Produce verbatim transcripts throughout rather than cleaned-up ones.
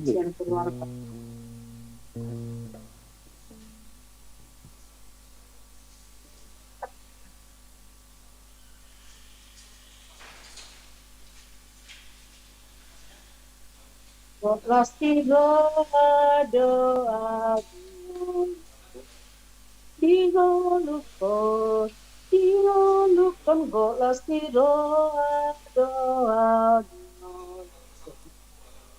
Sian keluarga. Las ni roha do ahu, dingoluhon, dingoluhon, las ni roha do ahu.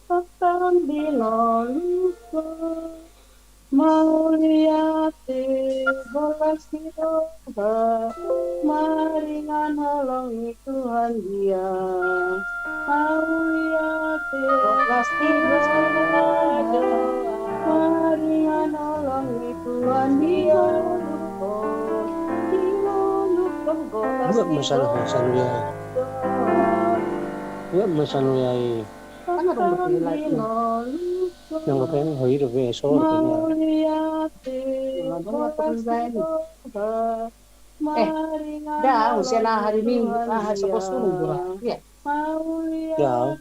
Tongtong dingoluhon. Mauliate, las ni roha, maringanon i Tuhan dia. Mauliate, las ni roha, maringanon i Tuhan dia. Dua masalah, masalah ya. Dua masalah ya. Kan ada yang berpilih lagi. Yang katanya hari itu besok. Eh, da, usia na hari Minggu, ah, hari Sabtu nunggu lah. Iya. Da.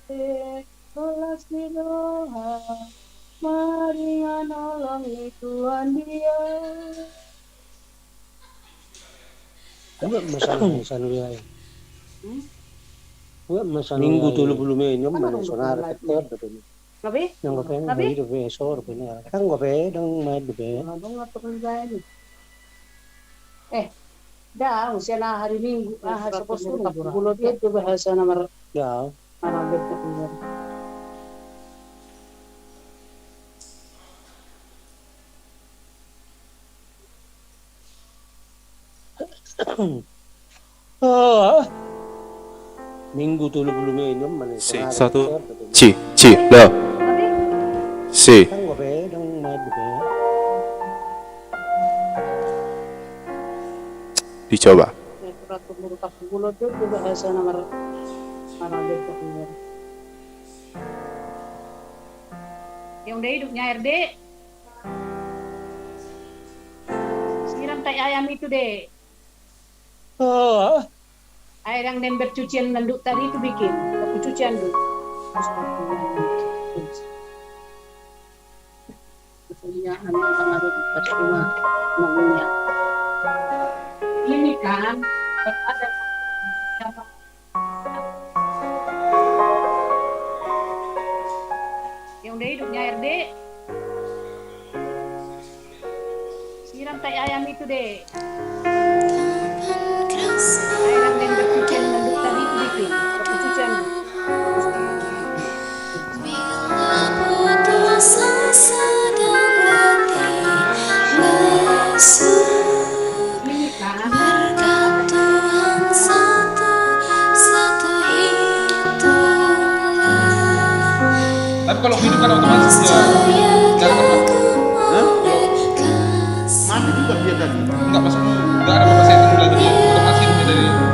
Minggu tolu pulu menit, nyom mana sonari keter. Yang gue pengen beli dope, so dope ini. Kan gue pengen dong main dope. Eh, da, usia na hari Minggu, ah, hari Sabtu nunggu lah. Bulo dia tu bahasa nomor. Ya. Minggu tolu pulu menit, nyom mana. Si, satu. Si, si, lo. Si. Dicoba. Yang udah hidup nyair, Dek. Siram tai ayam itu, Dek. Oh. Ai dang den bercucian nanduk tadi itu bikin. Aku cuci anduk. Ini kan ada Yang udah hidup nyair, Dek. Siram tai ayam itu, Dek. Ayam yang bercucian nanduk tadi itu bikin. Bercucian. Tapi kalau hidup kan otomatis dia nggak ada tempat. Hah? Mati juga dia tadi. Enggak, maksudnya enggak ada apa-apa, saya tunggu lagi. Otomatis hidupnya dari layar.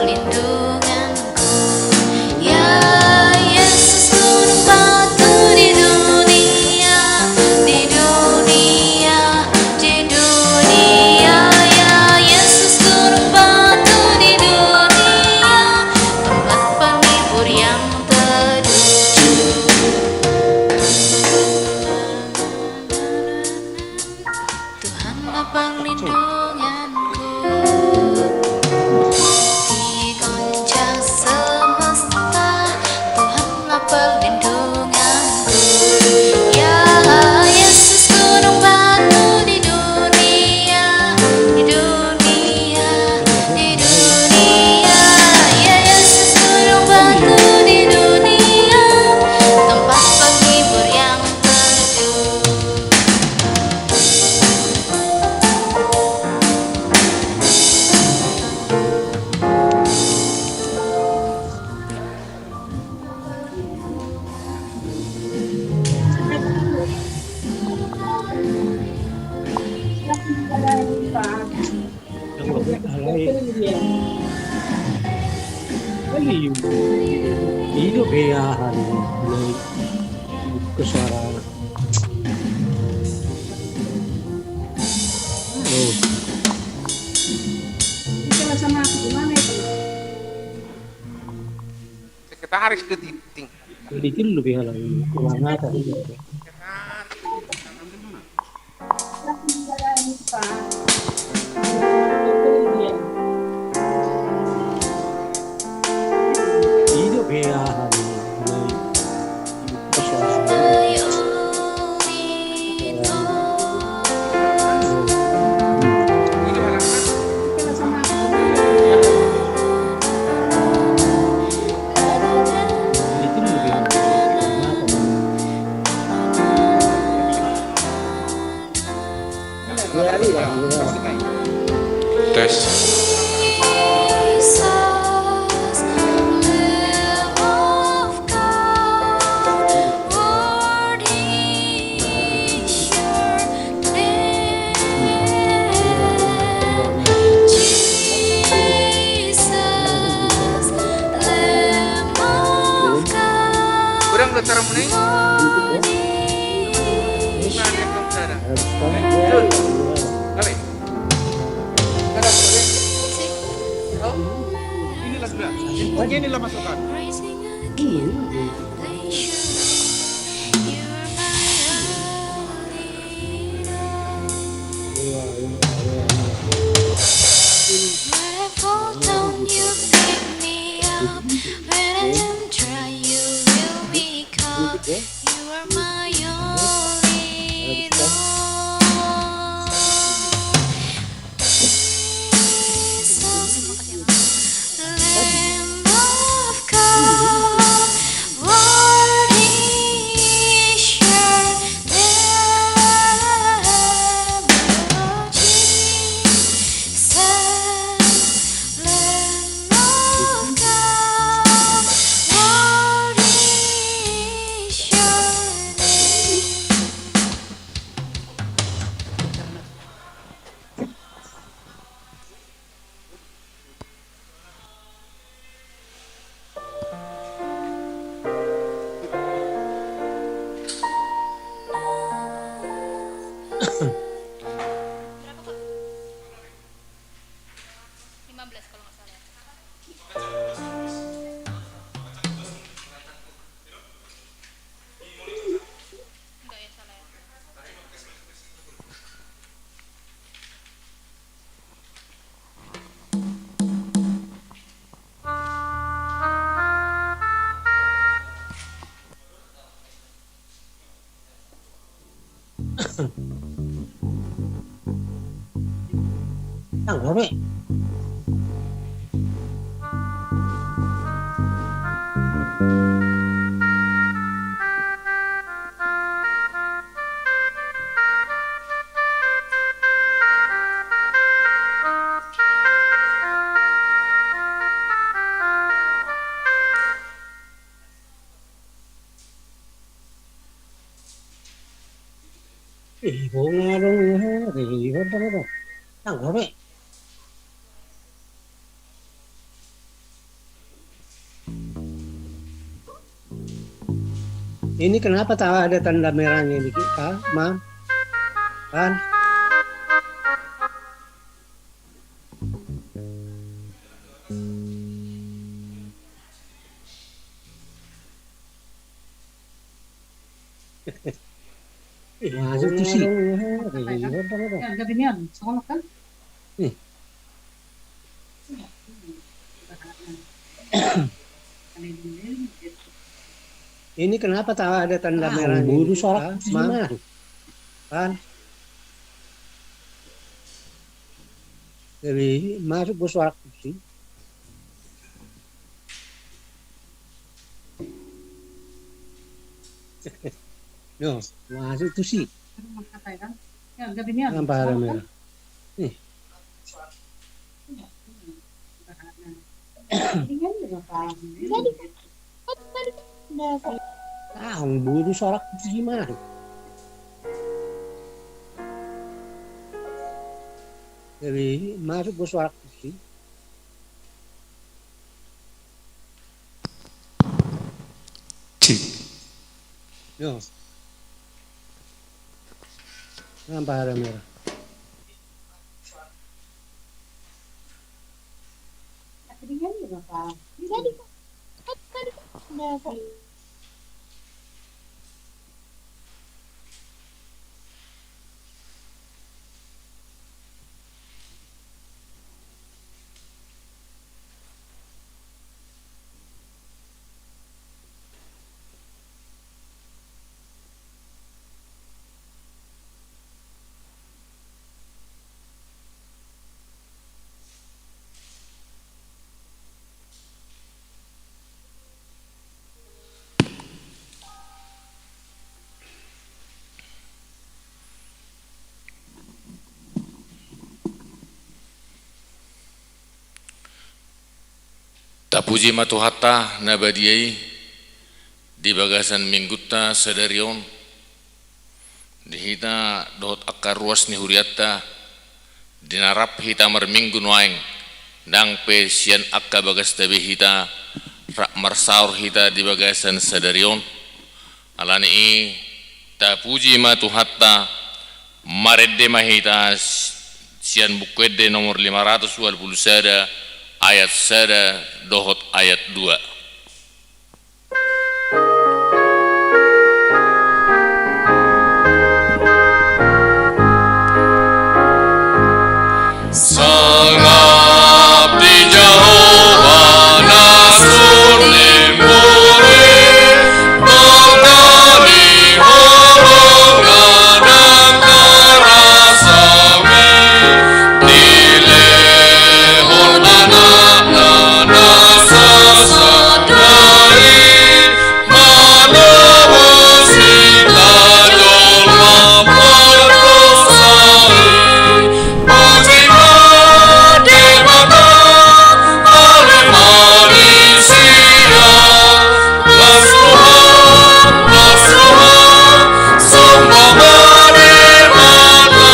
Lindunganku. Ya Yesus, gunung batu di dunia, di dunia, di dunia. Ya Yesus, gunung batu di dunia, tempat penghibur yang teduh. Tuhanlah perlindunganku di gonjang semesta, Tuhanlah perlindunganku. Ya Yesus, gunung batu di dunia, di dunia, di dunia. Ya Yesus, gunung batu di dunia, tempat penghibur yang teduh. Alai, alai, i do pe aha ni, mulai ke suara. Oh. Sekretaris Ketinting. Jadi kan lebih halal, kurang ajar, iya. Hidup ya. Tes. Kurang do acara muna i? Bukan, ya, Bang, sada. Oke. Inilah sudah. Inilah masukkan. You are my all in all. Jesus, Lamb of God, worthy is your name, O Jesus, Lamb of God, worthy is your name. Lima belas kalau nggak salah. Enggak ya, salah ya. Tanggo be. Ih, bunga dong, ih, ih, ih, ih. Tanggo be. Ini kenapa tak ada tanda merahnya ini, Ki? Ah, Ma? Kan? Masuk tusi. Ini kenapa tak ada tanda merah ini? Buru sorak tusi, Ma. Kan? Jadi masuk gue sorak tusi. No, masuk tusi. Nampak ada merah. Nih. Ah, buru sorak tusi, Ma. Jadi masuk gue sorak tusi. Cik. Yo. Nampak ada merah. Tapuji ma Tuhanta na badia i di bagasan minggunta sadari on. Di hita dohot angka ruas ni hurianta, di na rap hita marminggu nuaeng, ndang pe sian angka bagasta be hita rap marsaor hita di bagasan sadari on. Alani i, tapuji ma Tuhanta, marende ma hita s-, sian Buku Ende nomor lima ratus ualu pulu sada, ayat sada dohot ayat dua. Sangap di Jahowa na sun ni mbuhi, tongtong di holongna ndang tarasami, dilehon Anakna na sasada i, manobusi hita jolma pardosa i. Puji ma Debata, ale manisia. Las Tuhan, las Tuhan, somba ma Debata.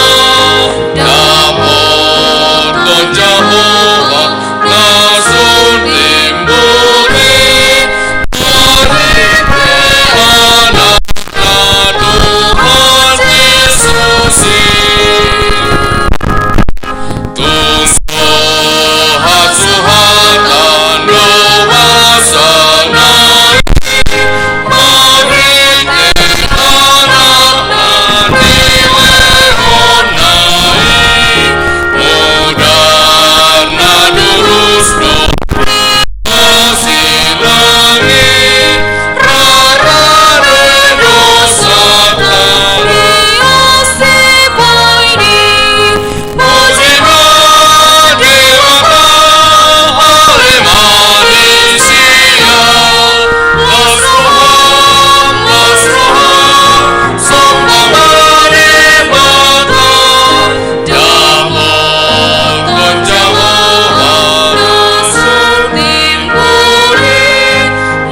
Dapothon Jahowa na sun ni mbuhi, marhite Anakna Tuhan Jesus i. Tung so hasuhatan do basana i, marhite Anakna nilehonna i, mudar na durus do na silang i, rara do dosanta. Puji ma Debata, ale manisia. Las Tuhan, las Tuhan, somba ma Debata. Dapothon Jahowa na sun ni mbuhi,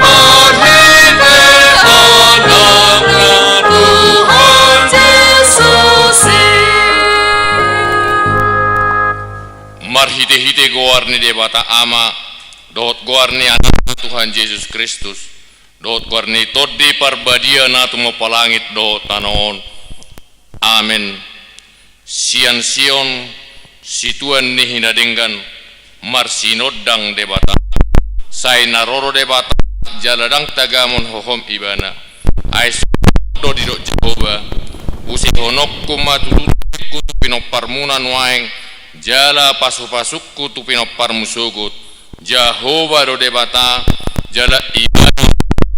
marhite Anakna Tuhan Jesus i. Marhitehite goar ni Debata Ama dohot goar ni Anakna Tuhan Jesus Kristus, dohot goar ni Tondi Parbadia na tumompa langit dohot tano on. Amen. Sian Sion, situan ni hinadenggan, marsinondang Debata. Sai na ro do Debata, jala ndang tagamon hohom Ibana. Ai songon on do didok Jahowa: Usehononku ma tutu tondingku tu pinomparmuna nuaeng, jala pasupasungku tu pinomparmu sogot. Jahowa do Debata, jala Ibana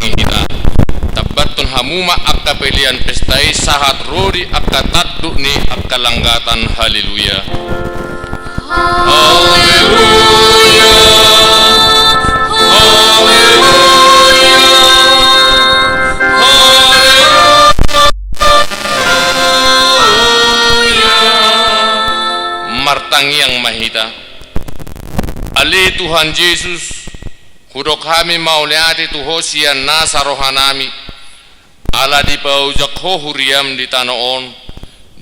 hita. Tambathon hamu ma angka pelean pesta i sahat ro di angka tanduk ni angka langgatan. Haleluya. Haleluya. Haleluya. Haleluya. Martangiang ma hita. Ale Tuhan Jesus, hudok hami mauliate tu Ho sian nasa rohanami, ala dipaojak Ho huriaM di tano on,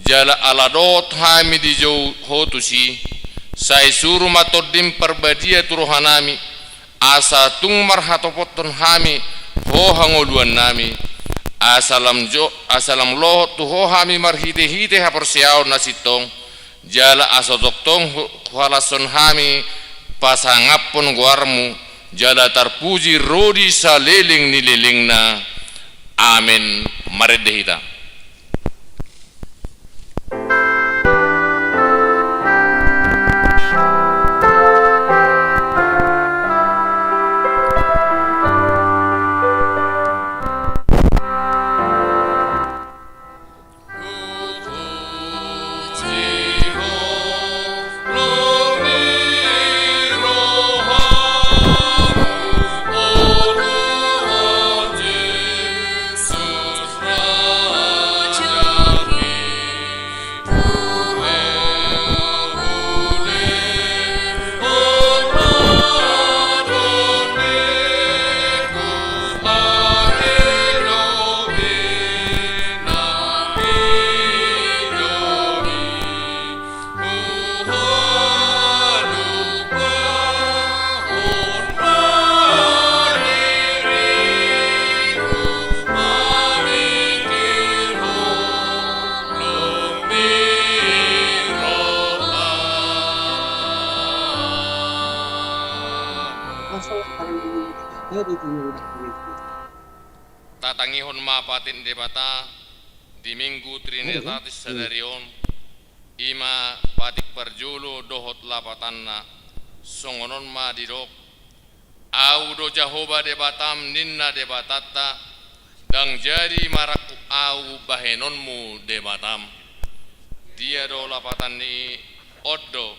jala ala dohot hami dijou Ho tusi. Sai suru ma TondiM Parbadia tu rohanami, asa tung marhatopothon hami Ho hangoluannami, asa lam jo-, asa lam lohot tu Ho hami marhitehite haporseaon na sintong, jala asa tongtong hu-, huhalashon hami pasangaphon goarMu, jala tarpuji ro di saleleng ni lelengna. Amen. Marende hita. Tatangihon ma patik ni Debata di Minggu Trinitatis sadari on, i ma patik parjolo dohot lapatanna. Songon on ma didok: Ahu do Jahowa Debatam, ninna Debatanta, ndang jadi marangkup Ahu bahenonmu Debatam. Dia do lapatan ni i? On do: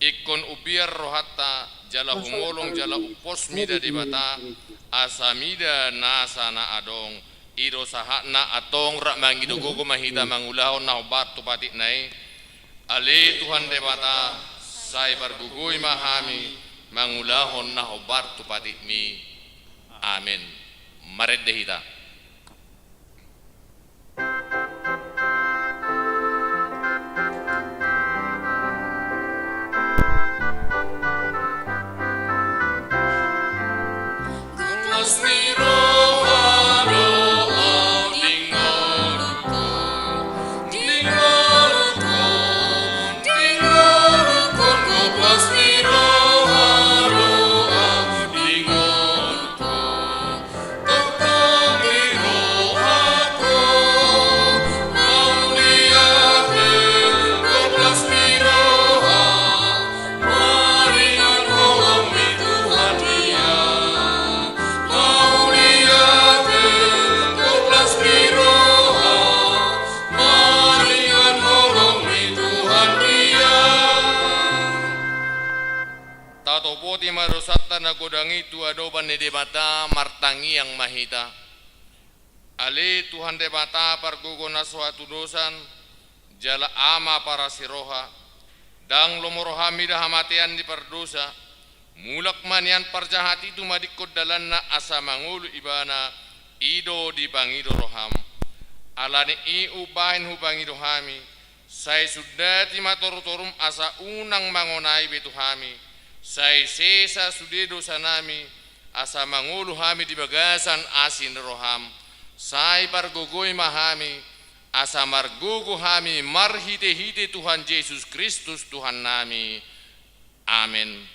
Ingkon umbiar rohanta, jala humolong jala umpos mida Debata, asa mida nasa na adong. I do sahatna. Antong rap mangido gogo ma hita mangulahon na hombar tu patikna i. Ale Tuhan Debata, sai pargogoi ma hami mangulahon na hombar tu patikmi. Amen. Marende hita. Tatopoti ma dosanta na godang i tu adopan ni Debata, martangiang ma hita. Ale Tuhan Debata pargogo na so hatudosan, jala Ama parasi roha, ndang lomo roham mida hamatean ni pardosa, mulak ma nian parjahat i tumadingkon dalanna asa mangolu ibana, i do dipangido roham. Ala ni i umbahen hupangido hami, sai sundati ma torutorum asa unang mangonai be tu hami, sai sesa sude dosanami, asa mangolu hami di bagasan asi ni roham. Sai pargogoi ma hami, asa margogo hami marhitehite Tuhan Jesus Kristus Tuhannami. Amen.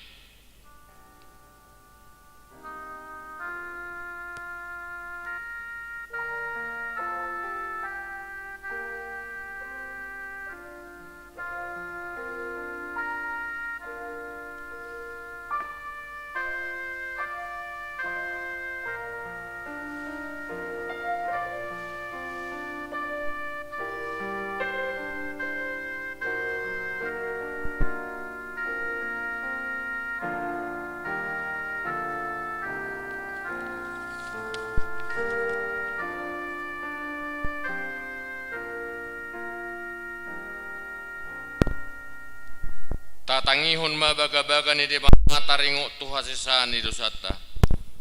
Tatangihon ma bagabaga ni Debata taringot tu hasesaan ni dosanta.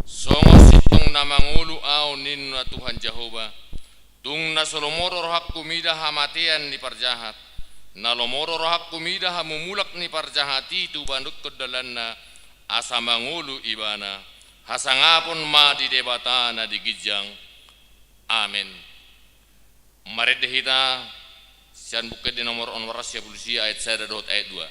Songon sintong na mangolu ahu ninna Tuhan Jahowa. Tung na so lomo do rohangku mida hamatean ni parjahat, na lomo do rohangku mida hamumulak ni parjahat i tu banukkon dalanna, asa mangolu ibana. Hasangapon ma di Debata na di ginjang. Amen. Marende hita sian Buku Ende nomor onom ratus sia pulu sia ayat sada dohot ayat dua.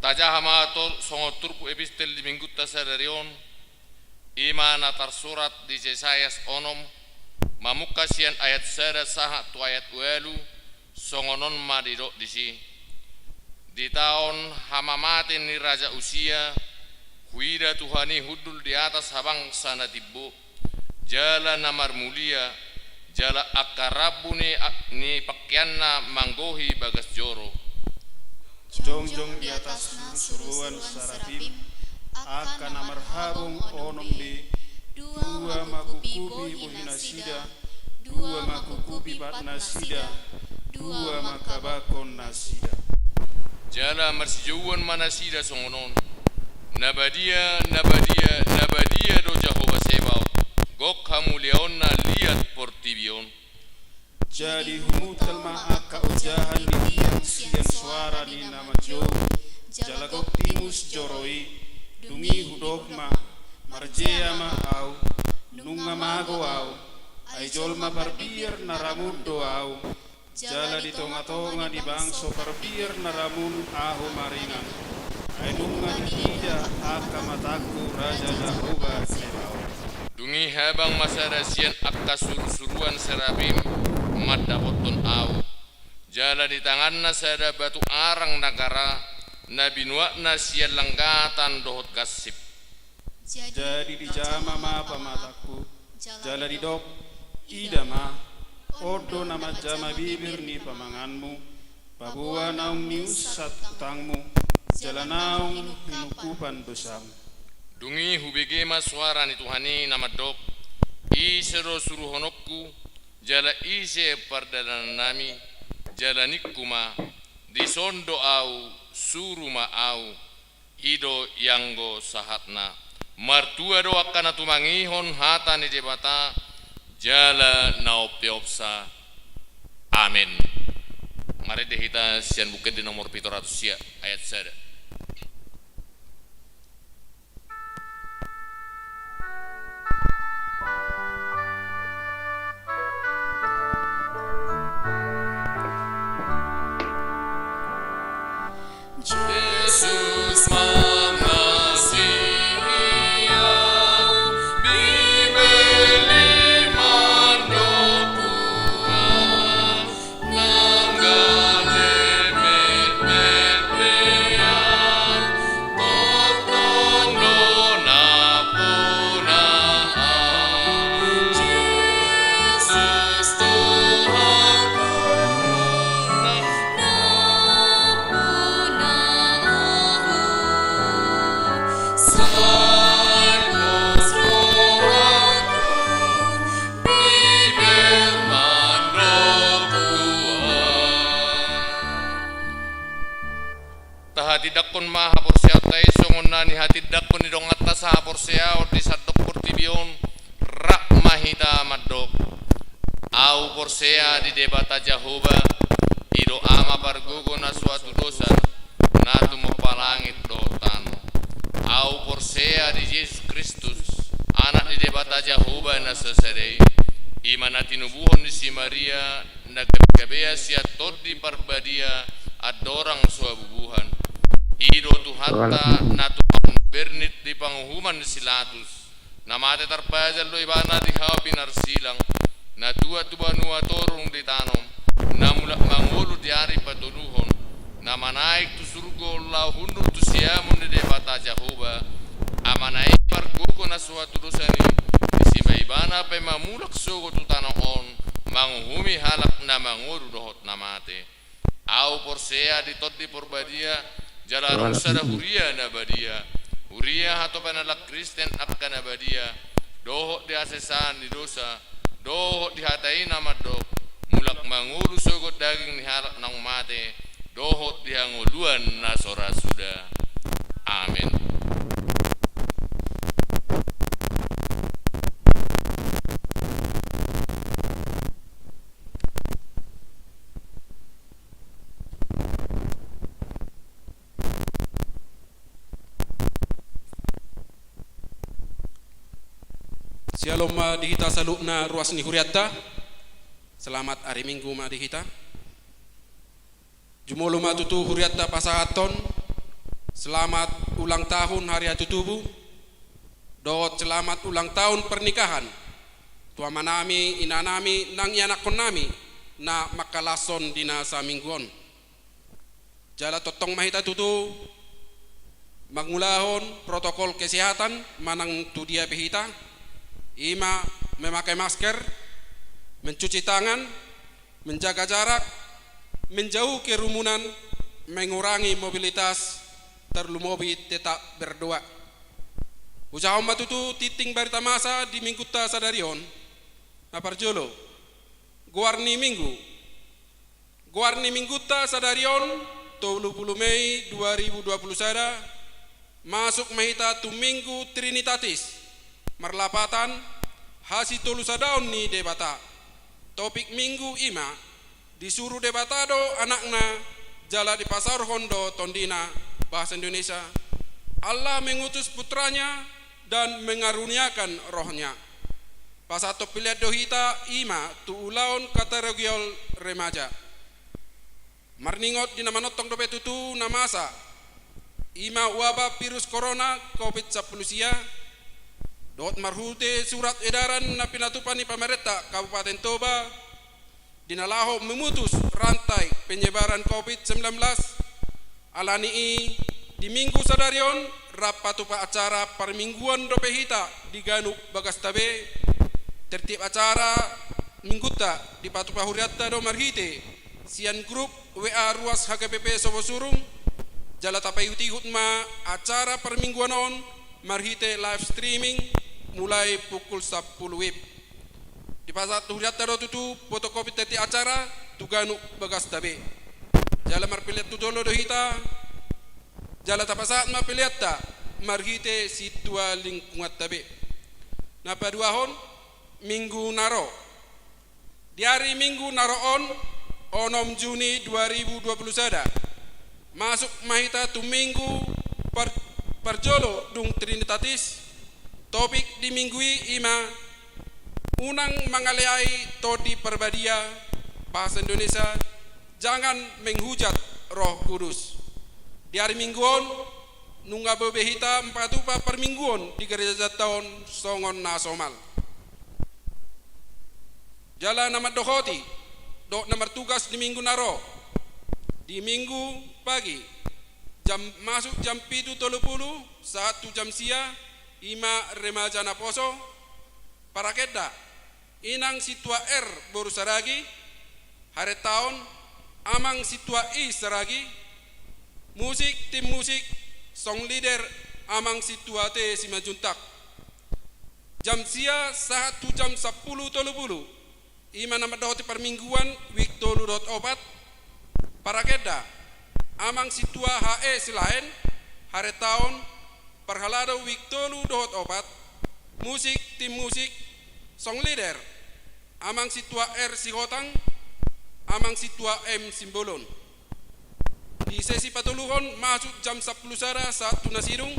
Tajaha ma tor-, songon turpuk epistel di minggunta sadari on, i ma na tarsurat di Jesayas onom, mamungka sian ayat sada sahat tu ayat ualu, songon on ma didok disi. Di taon hamamate ni Raja Usia, huida Tuhan i hundul di atas habangsa na timbo, jala na marmulia, jala angka rambu ni, ni pakeanna manggohi bagas joro. Jongjong di atas surusuruan serafim, angka na marhabong onom be, dua mangkukupi bohi nasida, dua mangkukupi pat nasida, dua mangkabakon nasida. Jala marsijouon ma nasida songon on: Na badia, na badia, na badia do Jahowa Sebaot, gok hamuliaonna liat portibi on. Jadi humuntal ma angka ojahan ni tiang sian soara ni na manjou, jala gok timus joro i. Dung i hudok ma: Marjea ma ahu, nunga mago ahu, ai jolma parbiar na ramun do ahu, jala di tongatonga ni bangso parbiar na ramun ahu maringan. Ai nunga diida angka matangku Raja Jahowa Sebaot. Dung i habang ma sada sian angka surusuruan serafim mandapothon ahu, jala di tanganna sada batu arang na gara, na binuatna sian langgatan dohot gansip. Jadi dijama ma pamatangku, jala didok: Ida ma, on do na manjama bibir ni pamanganmu, paboa naung niunsat utangmu, jala naung hinungkupan dosam. Dung i hubege ma soara ni Tuhan i na mandok: Ise do suruhononku, jala ise pardalanannami? Jala ningku ma: Dison do ahu, suru ma ahu. I do ianggo sahatna. Martua do angka na tumangihon hata ni Debata, jala na umpeopsa. Amen. Marende hita sian Buku Ende nomor pitu ratus sia, ayat sada. Jesus mengasihi au, Bibel i mandok au, nang gale metmet pe au, tongtong do nampuna au. Jesus Tuhanku, nampuna au. Sai pos rohangku, Bibel mandok au. Tahatindangkon ma haporseaonta i songon na nihatindangkon ni donganta sahaporseaon di sandok portibi on, rap ma hita mandok: Ahu porsea di Debata Jahowa, i do Ama pargogo na so hatudosan, na tumompa langit dohot tano. Ahu porsea di Jesus Kristus, Anak ni Debata Jahowa na sasada i, i ma na tinubuhon ni si Maria, na gabegabean sian Tondi Parbadia, andorang so habubuhan. I do Tuhanta, na tumangihon bernit di panguhuman ni si Latus, na mate tarpajal do Ibana di hau pinarsilang, na tuat tu banua toru dung ditanom, na mulak mangolu di ari patoluhon, na manaek tu surgo laho hundul tu siamun ni Debata Jahowa, Amana i pargogo na so hatudosan i, disi ma Ibana pe mamulak sogot tu tano on, manguhumi halak na mangolu dohot na mate. Ahu porsea di Tondi Parbadia, jala ro sada huria na badia, huria hatopan halak Kristen angka na badia, dohot di hasesaan ni dosa, dohot di hata i na mandok: Mulak mangolu sogot daging ni halak naung mate, dohot di hangoluan na so ra suda. Amen. Syalom ma di hita saluhutna ruas ni hurianta. Selamat ari Minggu ma di hita. Jumolo ma tutu hurianta pasahathon selamat ulang tahun hari hatutubu, dohot selamat ulang tahun pernikahan tu amanami, inanami, nang ianakkonnami na mangkalashon di na saminggu on. Jala tongtong ma hita tutu mangulahon protokol kesehatan manang tu dia pe hita, i ma memakai masker, mencuci tangan, menjaga jarak, menjauhi kerumunan, mengurangi mobilitas, tarlumobi tetap berdoa. Hujahahon ma tutu tingting barita masa di minggunta sadari on. Na parjolo, goar ni minggu. Goar ni minggunta sadari on, tolu pulu Mei dua ribu dua pulu sada, masuk ma hita tu Minggu Trinitatis, marlapatan hasitolusadaon ni Debata. Topik Minggu i ma: Disuru Debata do Anakna, jala dipasaorhon do Tondina, bahasa Indonesia, Allah mengutus Putranya dan mengaruniakan Roh-Nya. Pasahathon pelean do hita, i ma tu ulaon kategorial remaja. Marningot di na manongtong dope tutu na masa, i ma wabah virus corona covid sampulu sia, dohot marhite surat edaran na pinatupa ni pamarenta Kabupaten Toba, di na laho memutus rantai penyebaran covid sembilan belas. Alani i, di Minggu sadari on, rap patupa acara parmingguan dope hita di ganup bagasta be. Tertib acara minggunta dipatupa hurianta do marhite sian grup W A ruas H K B P Sobo Surung, jala tapaihutihut ma acara parmingguan on marhite live streaming mulai pukul sampulu W I B. Dipasahat tu hurianta do tutu fotokopi tertib acara tu ganup bagasta be. Jala marpelean tu jolo do hita, jala tapasahat ma peleanta marhite sintua lingkunganta be. Na paduahon, Minggu na ro. Di ari Minggu na ro on, onom Juni dua ribu dua puluh sada, masuk ma hita tu Minggu par-, parjolo dung Trinitatis. Topik di Minggu i ima Unang Mangaleai Tondi Parbadia, bahasa Indonesia, Jangan Menghujat Roh Kudus. Di ari Minggu on, nunga boi be hita mangatupa parmingguon di gerejanta on songon na somal. Jala na mandohoti dohot na martugas di Minggu na ro, di Minggu pagi, jam, masuk jam pitu tolu pulu sahat tu jam sia, ima remaja naposo, paragenda, Inang Sintua R boru Saragi, harentaon, Amang Sintua I Saragi, musik, tim musik, song leader, Amang Sintua T Simanjuntak. Jam sia sahat tu jam sampulu tolu pulu, ima na mandohoti parmingguan, wik tolu dohot opat, paragenda, Amang Sintua H E Silaen, harentaon, parhalado wik tolu dohot opat, musik, tim musik, song leader, Amang Sintua R Sihotang, Amang Sintua M Simbolon. Di sesi patoluhon masuk jam sampulu sada sahat tu na sidung,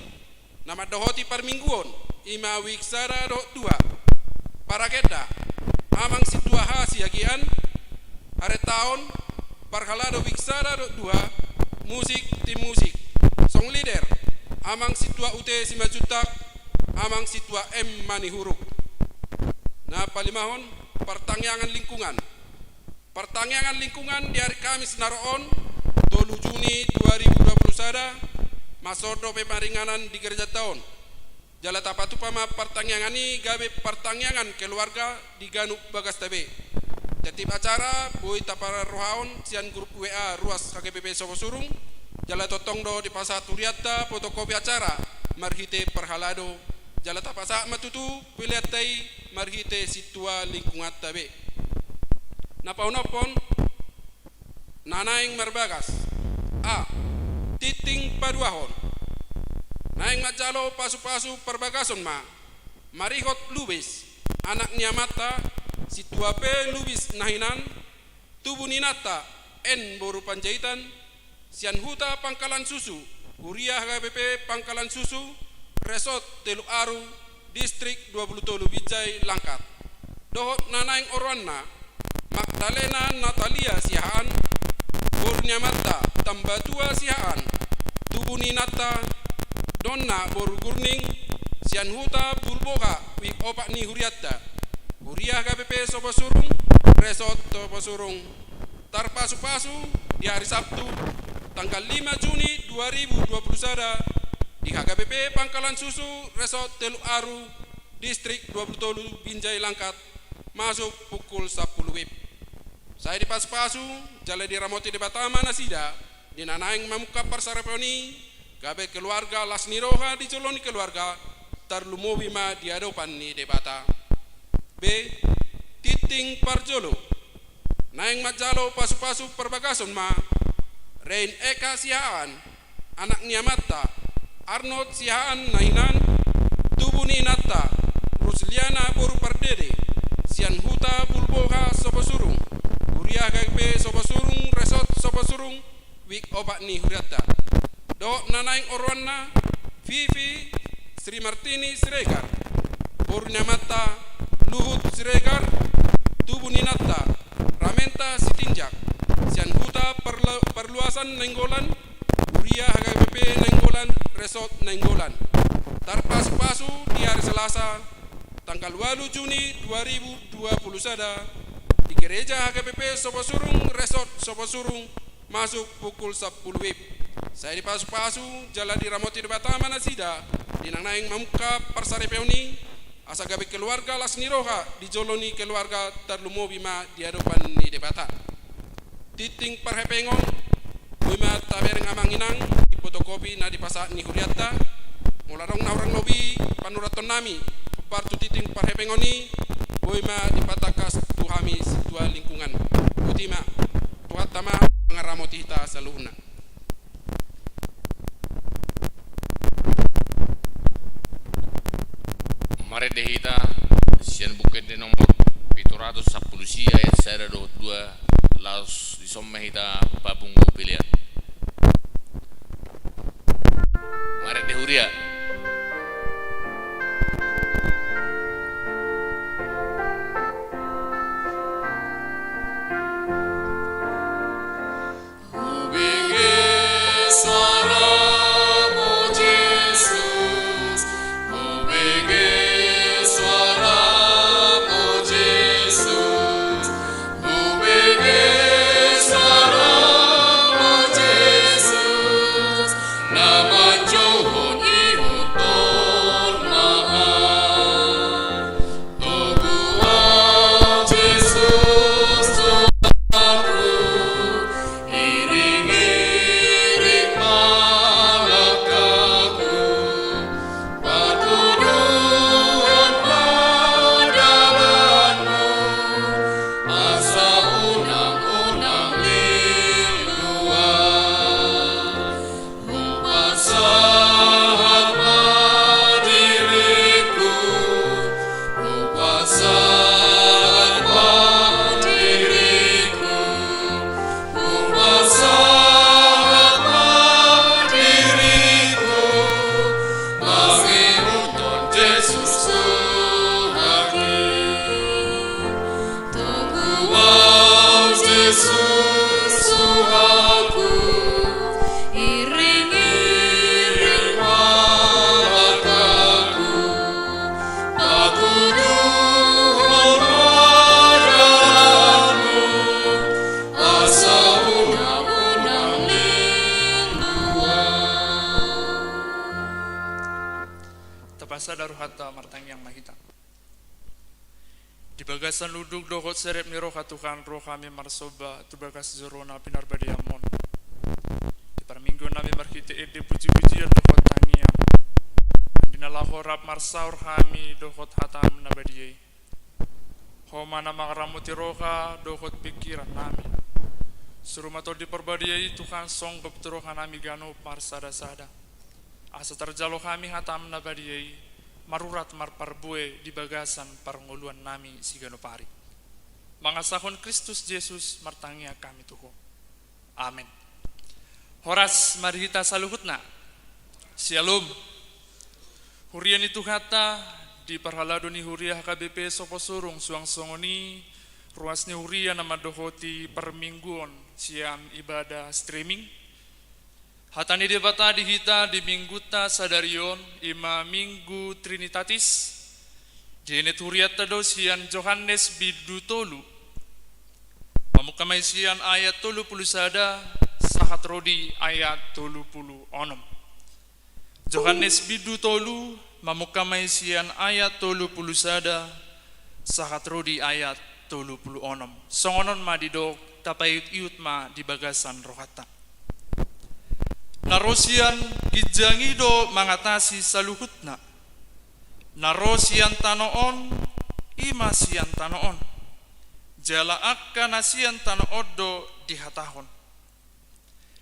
na mandohoti parmingguon, ima wik sada dohot dua. Paragenda, Amang Sintua H Siagian, harentaon, parhalado wik sada dohot dua, musik, tim musik, song leader, Amang Sintua U T Simanjuntak, Amang Sintua M Manihuruk. Na palimahon, partangiangan lingkungan. Partangiangan lingkungan di ari Kamis na ro on, tolu Juni dua ribu dua puluh sada, masuk dope maringanan di gerejanta on. Jala tapatupa ma partangiangan i gabe partangiangan keluarga di ganup bagasta be. Tertib acara boi taparrohahon sian grup W A ruas H K B P Soposurung, jala tongtong do dipasahat hurianta fotokopi acara marhite parhalado, jala tapasahat ma tutu peleanta i marhite sintua lingkunganta be. Na paonomhon, na naeng marbagas. A. Tingting paduahon. Naeng manjalo pasupasu parbagason ma, marihot Lubis, anak ni amanta, Sintua P Lubis na hinan, tubu ni inanta, N boru Panjaitan, sian huta Pangkalan Susu, huria H K B P Pangkalan Susu, Resort Teluk Aru, Distrik dua puluh tolu Binjai Langkat. Dohot na naeng oroanna, Magdalena Natalia Siahaan, boru ni amanta Tambatua Siahaan, tubu ni inanta Donna boru Gurning, sian huta Bulboha, wik opat ni hurianta, huria H K B P Soposurung, Resort Soposurung. Tarpasupasu di hari Sabtu, tanggal lima Juni dua ribu dua puluh sada, di H K B P Pangkalan Susu, Resort Teluk Aru, Distrik dua puluh tolu Binjai Langkat, masuk pukul sampulu W I B. Sai dipasupasu jala diramoti Debata ma nasida di na naeng mamungka parsaripeon i, gabe keluarga las ni roha di jolo ni keluarga, tarlumobi ma di adopan ni Debata. B. Tingting parjolo. Naeng manjalo pasupasu parbagason ma, Rein Eka Siahaan, anak ni amanta, Arnold Siahaan na hinan, tubu ni inanta, Rusliana boru Pardede, sian huta Bulboha Soposurung, huria H K B P Soposurung, Resort Soposurung, wik opat ni hurianta. Dohot na naeng oroanna, Vivi Sri Martini Siregar, boru ni amanta, Luhut Siregar, tubu ni inanta, Ramenta Sitinjak, sian huta Parla-, Parluasan Nainggolan, huria H K B P Nainggolan, Resort Nainggolan. Tarpasupasu di hari Selasa, tanggal walu Juni dua ribu dua puluh sada, di Gereja H K B P Soposurung, Resort Soposurung, masuk pukul sampulu W I B. Sai dipasupasu jala diramoti Debata ma nasida di na naeng mamungka parsaripeon i, asa gabe keluarga las ni roha di jolo ni keluarga, tarlumobi ma di adopan ni Debata. Tingting parhepengon, boi ma tabereng amang inang di fotokopi na dipasahat ni hurianta. Molo adong na hurang lobi panuratonnami hombar tu tingting parhepengon i, boi ma dipatangkas tu hami sintua lingkungan. Botima, Tuhanta ma mangaramoti hita saluhutna. Marende hita sian Buku Ende nomor pitu ratus sampulu sia, ayat sada dohot dua, laos dison ma hita papungu pelean. Marende huria. Hubege suaramu, Jesus, hubege suaramu, Jesus, hubege suaramu, Jesus, na manjouhon ihuthon ma ahu. Togu ahu, Jesus, Tuhanku, iring-iring ma langkahku, patuduhon ma dalanmu, asa unang-unang ling luat. Hupasahat ma diringku, hupasahat ma diringku, hupasahat ma diringku, mangihuthon Jesus Tuhanki. Togu ahu, Jesus, Tuhanku, iring-iring ma langkahku, patuduhon ma dalanmu, asa unang-unang ling luat. Tapasada rohanta, martangiang ma hita. Di bagasan unduk dohot serep ni roha, Tuhan, ro hami marsomba tu bagas joro na pinarbadiamon. Di parmingguon nami marhite ende, puji-pujian dohot tangiang, di na laho rap marsaor hami dohot hatam na badia i. Ho ma na mangaramoti roha dohot pingkiran nami. Suru ma Tondi Parbadia i, Tuhan, songgop tu roha nami ganup marsada-sada, asa tarjalo hami hatam na badia i, marurat marparbue di bagasan parngoluan nami siganup ari. Mangasahon Kristus Jesus martangiang hami tu Ho. Amen. Horas ma di hita saluhutna. Syalom. Huria ni Tuhanta, di parhalado ni huria H K B P Soposurung, suang songon i ruas ni huria na mandohoti parmingguon sian ibadah streaming. Hata ni Debata di hita di minggunta sadari on, i ma Minggu Trinitatis, dienet hurianta do sian Johannes bindu tolu, mamungka ma i sian ayat tolu pulu sada sahat ro di ayat tolu pulu onom. Johannes bindu tolu, mamungka ma i sian ayat tolu pulu sada sahat ro di ayat tolu pulu onom. Songon on ma didok, tapaihut-ihut ma di bagasan rohanta. Na ro sian ginjang i do mangatasi saluhutna. Na ro sian tano on, i ma sian tano on. Jala angka na sian tano on do dihatahon.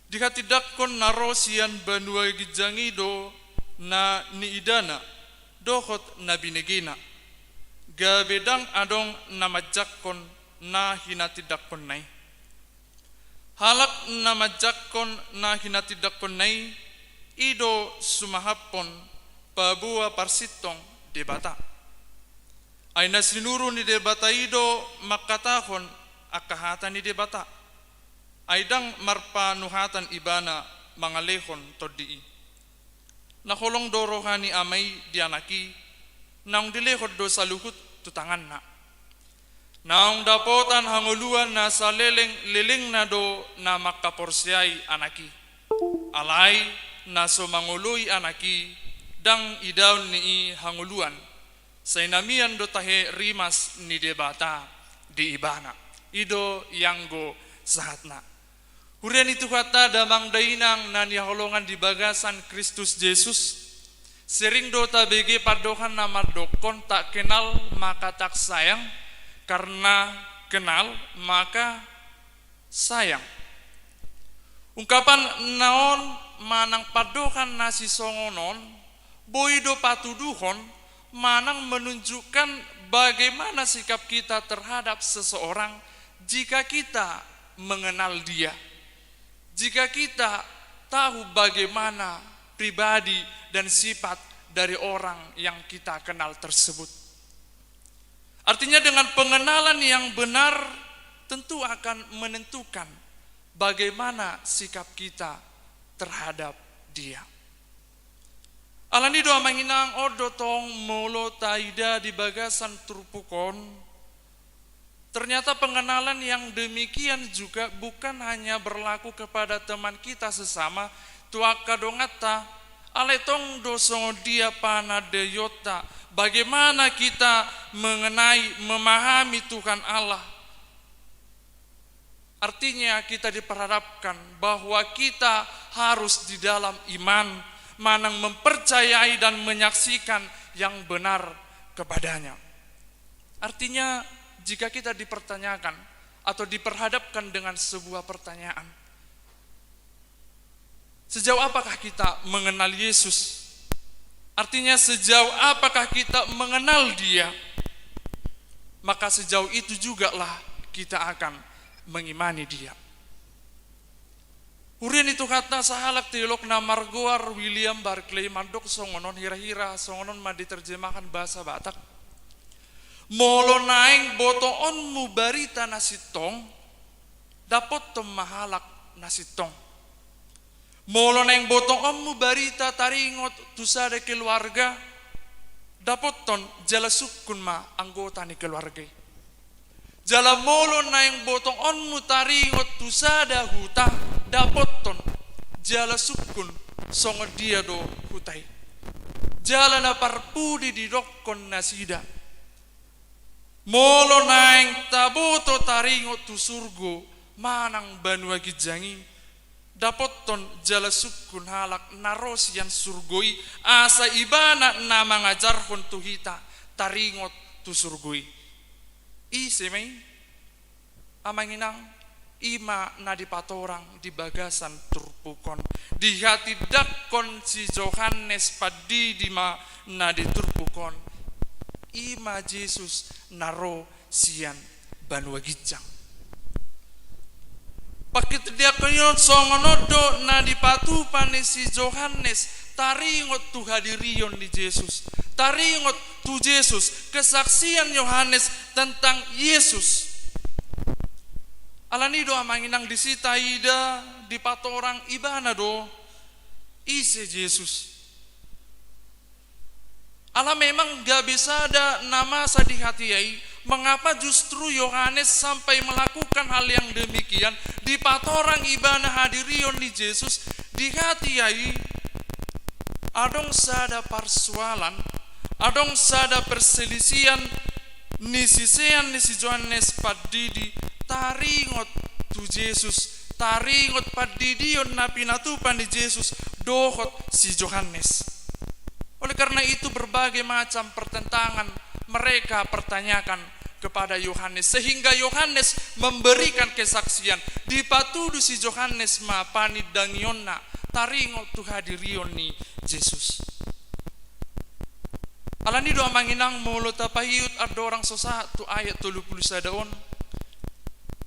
Dihatindangkon na ro sian banua ginjang i do na niidana dohot na binegena, gabe ndang adong na manjangkon na hinatindangkonna i. Halak na manjangkon na hinatindangkonna i, i do sumahaphon paboa parsintong Debata. Ai na sinuru ni Debata i do mangkatahon angka hata ni Debata. Ai ndang marpanuhatan ibana mangalehon Tondi i. Na holong do roha ni Ama i di Anak i, naung dilehon do saluhut tu tanganna. Naung dapotan hangoluan na saleleng-lelengna do na mangkaporseai Anak i. Alai na so mangoloi Anak i, ndang idaon ni i hangoluan. Sai na mian do tahe rimas ni Debata di ibana. I do ianggo sahatna. Huria ni Tuhanta, damang dainang na hinaholongan di bagasan Kristus Jesus, sering do tabege pandohan na mandokkon tak kenal maka tak sayang, karena kenal maka sayang. Ungkapan na on manang pandohan na sisongon on boi do patuduhon manang menunjukkan bagaimana sikap kita terhadap seseorang jika kita mengenal dia, jika kita tahu bagaimana pribadi dan sifat dari orang yang kita kenal tersebut. Artinya, dengan pengenalan yang benar tentu akan menentukan bagaimana sikap kita terhadap dia. Alani do, amang inang, on do tong molo taida di bagasan turpuk on, ternyata pengenalan yang demikian juga bukan hanya berlaku kepada teman kita sesama, tu angka donganta, alai tong do songon dia panandaianta, bagaimana kita mengenai, memahami Tuhan Allah. Artinya, kita diperharapkan bahwa kita harus di dalam iman, manang mempercayai dan menyaksikan yang benar kepadanya. Artinya, jika kita dipertanyakan atau diperhadapkan dengan sebuah pertanyaan, sejauh apakah kita mengenal Yesus? Artinya, sejauh apakah kita mengenal Dia? Maka sejauh itu jugalah kita akan mengimani Dia. Huria ni Tuhanta, sahalak teolog na margoar William Barclay mandok songon on, hira-hira songon on ma diterjemahkan bahasa Batak. Molo naeng botoonmu barita na sintong, dapothon ma halak na sintong. Molo naeng botoonmu barita taringot tu sada keluarga, dapothon jala sungkun ma anggota ni keluarga i. Jala molo naeng botoonmu taringot tu sada huta, dapothon jala sungkun songon dia do huta i, jala na parpudi didokkon nasida. Molo naeng taboto taringot tu surgo manang banua ginjang i, dapothon jala sungkun halak na ro sian surgo i, asa ibana na mangajarhon tu hita taringot tu surgo i. Ise ma i, amang inang? I ma na dipatorang di bagasan turpuk on, dihatindangkon si Johannes Pandidi ma na di turpuk on. I ma Jesus na ro sian banua ginjang. Panghatindangkon i on songon on do na dipatupa ni si Johannes taringot tu hadirion ni Jesus, taringot tu Jesus, kesaksian Yohanes tentang Yesus. Alani do, amang inang, disi taida dipatorang ibana do ise Jesus. Ala memang gabe sada na masa di hatiha i, mengapa justru Yohanes sampai melakukan hal yang demikian, dipatorang ibana hadirion ni Jesus di hatiha i? Adong sada parsoalan, adong sada perselisihan ni sisean ni si Johannes Pandidi taringot tu Jesus, taringot pandidion na pinatupa ni Jesus dohot si Johannes. Oleh karena itu, berbagai macam pertentangan mereka pertanyakan kepada Yohanes, sehingga Yohanes memberikan kesaksian. Dipatudu si Johannes ma panindangionna taringot tu hadirion ni Jesus. Alani do, amang inang, molo tapaihut andorang so sahat tu ayat tolu pulu sada on,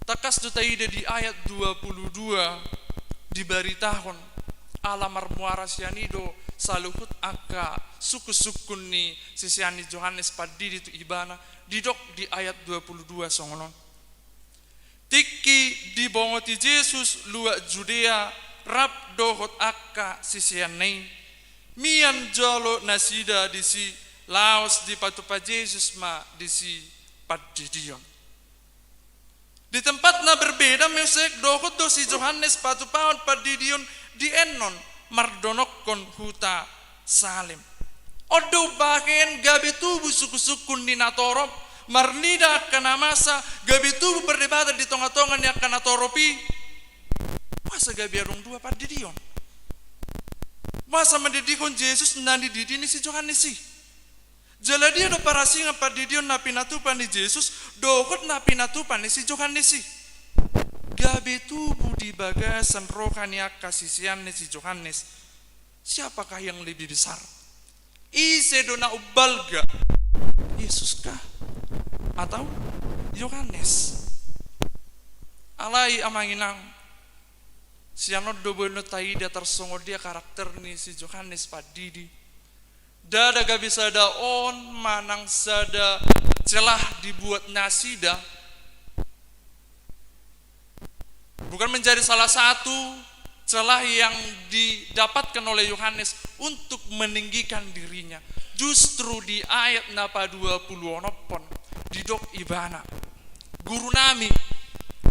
tangkas do taida di ayat dua pulu dua dibaritahon, ala marmuara sian i do saluhut angka sungkun-sungkun ni sisean ni Johannes Pandidi tu ibana. Didok di ayat dua pulu dua songon on: Tingki dibongoti Jesus luat Judea rap dohot angka siseanna i, mian jolo nasida disi, laos dipatupa Jesus ma disi pandidion. Di tempat na berbeda, muse dohot do si Johannes patupahon pandidion di Ennon, mardonokkon huta Salem. On do umbahen gabe tubu sungkun-sungkun ni natorop, marnida angka na masa, gabe tubu perdebatan di tonga-tonga ni angka natorop i. Masa gabe adong dua pandidion? Masa mandidihon Jesus na nididi ni si Johannes i? Jala dia do parasingan pandidion na pinatupa ni Jesus dohot na pinatupa ni si Johannes i? Gabe tubu di bagasan roha ni angka sisean ni si Johannes, siapakah yang lebih besar? Ise do na umbalga? Yesus kah? Atau Yohanes? Alai amang inang, sian on do boi taida tarsongon dia karakter ni si Johannes Pandidi. Ndada gabe sada on manang sada celah dibuat nasida. Bukan menjadi salah satu celah yang didapatkan oleh Yohanes untuk meninggikan dirinya. Justru di ayat na paduapuluonomhon didok ibana, Guru nami,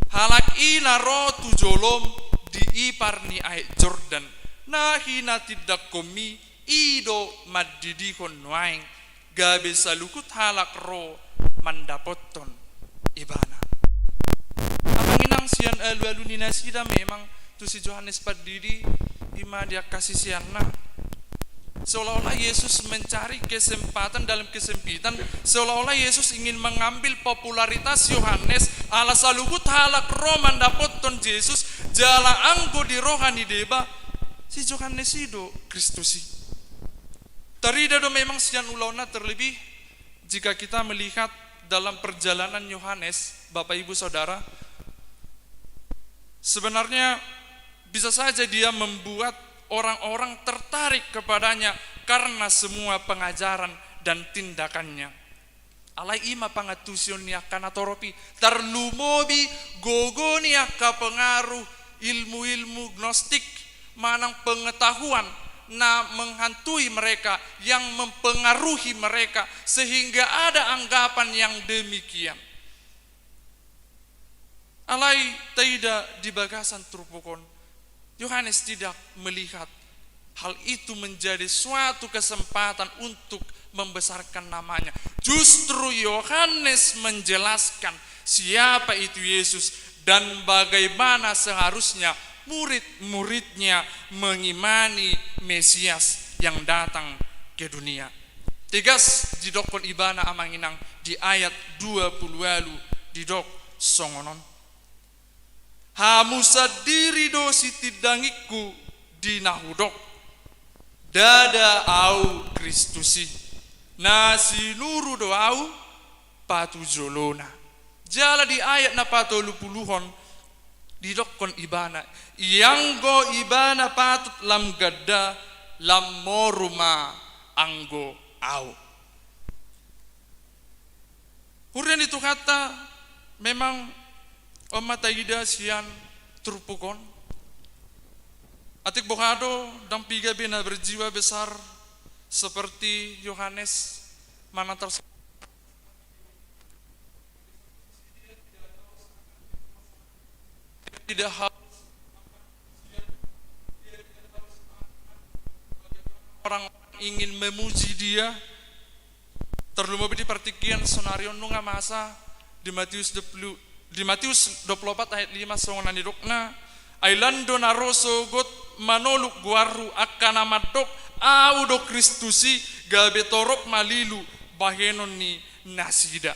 halak i na ro tu jolom di ipar ni aek Jordan, na hinatindangkonmi, i do mandidihon nuaeng, gabe saluhut halak ro mandapothon ibana. Amang inang, sian alualu ni nasida memang tu si Johannes Pandidi, ima di angka siseanna. Seolah-olah Yesus mencari kesempatan dalam kesempitan, seolah-olah Yesus ingin mengambil popularitas Yohanes, ala saluhut halak ro mandapothon Jesus, jala anggo di roha ni deba, si Johannes i do Kristus i. Tarida do memang sian ulaonna, terlebih jika kita melihat dalam perjalanan Yohanes, Bapak Ibu Saudara, sebenarnya bisa saja dia membuat orang-orang tertarik kepadanya karena semua pengajaran dan tindakannya. Alai ima pangantusion ni angka natorop i, tarlumobi gogo ni angka pengaruh ilmu-ilmu gnostik, manang pengetahuan na menghantui mereka, yang mempengaruhi mereka, sehingga ada anggapan yang demikian. Alai taida di bagasan turpuk on, Yohanes tidak melihat hal itu menjadi suatu kesempatan untuk membesarkan namanya. Justru Yohanes menjelaskan siapa itu Yesus dan bagaimana seharusnya murid-muridnya mengimani Mesias yang datang ke dunia. Tegas didokkon ibana, amang inang, di ayat dua puluh ualu, didok songon on: Hamu sandiri do sitindangingku di na hudok. Ndada au Kristus i, na sinuru do au patujolona. Jala di ayat na patolupuluhon didokkon ibana, ianggo ibana patut lam ganda, lam moru ma anggo au. Huria ni Tuhanta, memang on ma taida sian turpuk on. Atik boha do, ndang piga be na berjiwa besar seperti Yohanes, manang tars-, tidak haus orang ingin memuji dia. Tarlumobi di partingkian sonari on nunga masa di Matius dua puluh, di Matius dua puluh opat ayat lima, songon na nidokna: Ai lan do na ro sogot manoluk goarhu angka na mandok, au do Kristus i, gabe torop ma lilu bahenon ni nasida.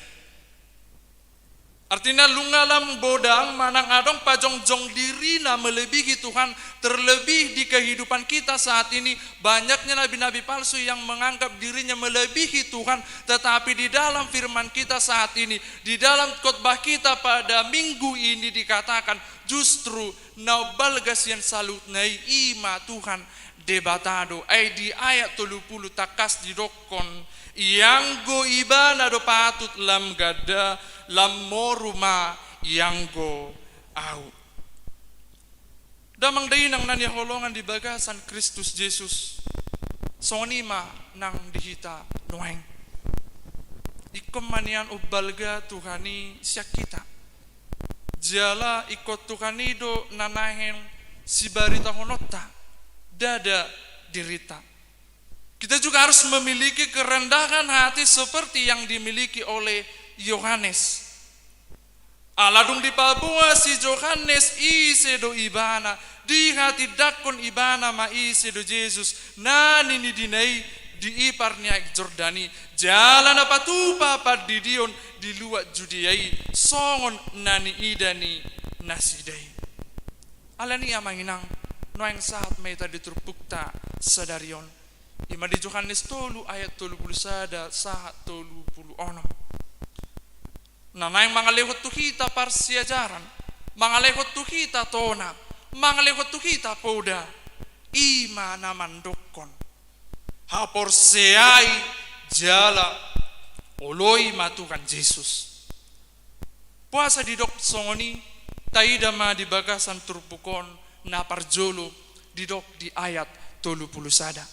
Artina, nunga lam godang manang adong pajongjong dirina melebihi Tuhan, terlebih di kehidupan kita saat ini, banyaknya nabi-nabi palsu yang menganggap dirinya melebihi Tuhan, tetapi di dalam firman kita saat ini, di dalam khotbah kita pada minggu ini dikatakan, justru na umbalga sian saluhutna i, i ma Tuhan Debata do. Ai di ayat tolu pulu tangkas didokkon, ianggo ibana do patut lam ganda, lam moru ma ianggo au. Damang dainang na hinaholongan di bagasan Kristus Jesus, songon i ma nang di hita nuaeng. Ingkon ma nian umbalga Tuhan i sian hita. Jala ingkon Tuhan i do na naeng sibaritahononta, ndada dirinta. Kita juga harus memiliki kerendahan hati seperti yang dimiliki oleh Yohanes. Ala dung dipaboa si Johannes ise do ibana, dihatindangkon ibana ma ise do Jesus na ninidina i di ipar ni aek Jordan i, jala na patupa pandidion di luat Judea i, songon na niida ni nasida i. Alani i, amang inang, nuaeng sahat ma hita di turpukta sadari on. Ima di Johannes tolu ayat tolu pulu sada sahat tolu pulu onom. Na naeng mangalehon tu hita parsiajaran, mangalehon tu hita tona, mangalehon tu hita poda, ima na mandokkon: Haporseai jala oloi ma Tuhan Jesus. Boasa didok songon i? Taida ma di bagasan turpuk on, na parjolo didok di ayat tolu pulu sada.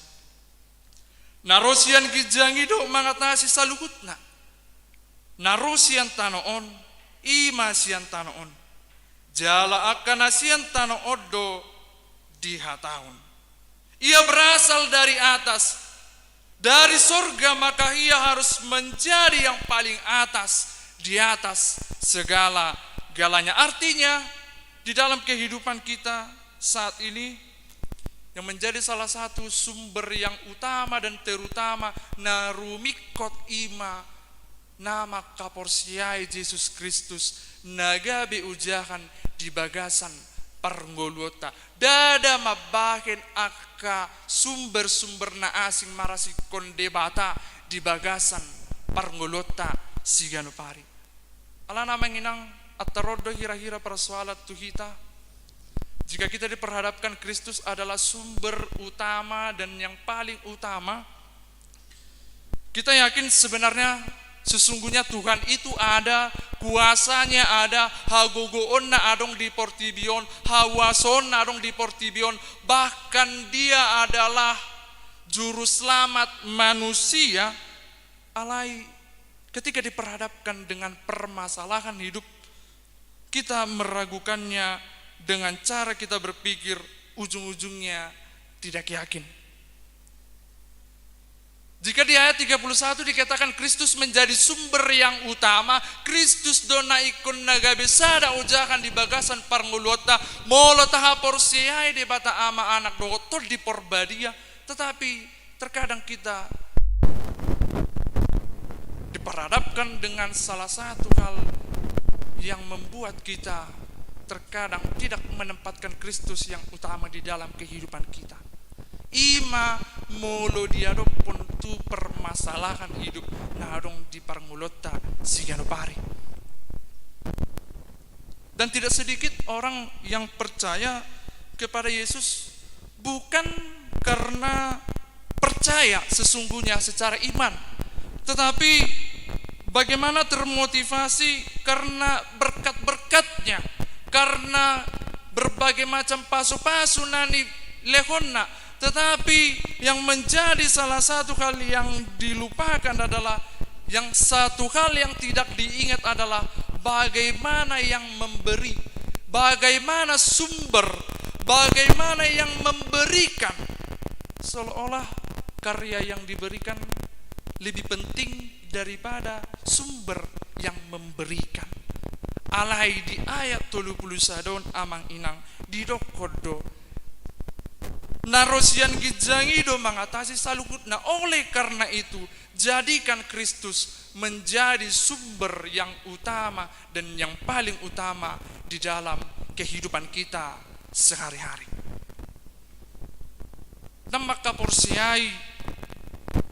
Na ro sian ginjang i do mangatasi saluhutna. Na ro sian tano on, ima sian tano on. Jala angka na sian tano on do dihatahon: Ia berasal dari atas, dari sorga, maka ia harus menjadi yang paling atas, di atas segala-galanya. Artinya, di dalam kehidupan kita saat ini, yang menjadi salah satu sumber yang utama dan terutama na rumingkot ima na mangkaporseai Jesus Kristus, na gabe ojahan di bagasan parngoluonta. Ndada mambahen angka sumber-sumber na asing marasingkon Debata di bagasan parngoluonta siganup ari. Alana, amang inang, antar on do hira-hira persoalan tu hita. Jika kita diperhadapkan Kristus adalah sumber utama dan yang paling utama, kita yakin sebenarnya, sesungguhnya Tuhan itu ada, kuasanya ada, hagogoonna adong di portibi on, hauasoonna adong di portibi on, bahkan Dia adalah juru selamat manusia. Alai, ketika diperhadapkan dengan permasalahan hidup, kita meragukannya dengan cara kita berpikir, ujung-ujungnya tidak yakin. Jika di ayat tiga puluh satu dikatakan Kristus menjadi sumber yang utama, Kristus do na ingkon na gabe sada ojahan di bagasan parngoluonta, molo tahaporseai Debata Ama, Anak dohot Tondi Porbadia, tetapi terkadang kita diperhadapkan dengan salah satu hal yang membuat kita terkadang tidak menempatkan Kristus yang utama di dalam kehidupan kita. Ima molo diadophon tu permasalahan hidup na adong di parngoluonta siganup ari. Dan tidak sedikit orang yang percaya kepada Yesus bukan karena percaya sesungguhnya secara iman, tetapi bagaimana termotivasi karena berkat-berkatnya, karena berbagai macam pasu-pasu na nilehonna, tetapi yang menjadi salah satu hal yang dilupakan adalah, yang satu hal yang tidak diingat adalah bagaimana yang memberi, bagaimana sumber, bagaimana yang memberikan. Seolah-olah karya yang diberikan lebih penting daripada sumber yang memberikan. Alai di ayat tolu pulu sada on, amang inang, didokkon do, na ro sian ginjang i do mangatasi saluhutna. Oleh karena itu, jadikan Kristus menjadi sumber yang utama dan yang paling utama di dalam kehidupan kita sehari-hari. Ndang mangkaporseai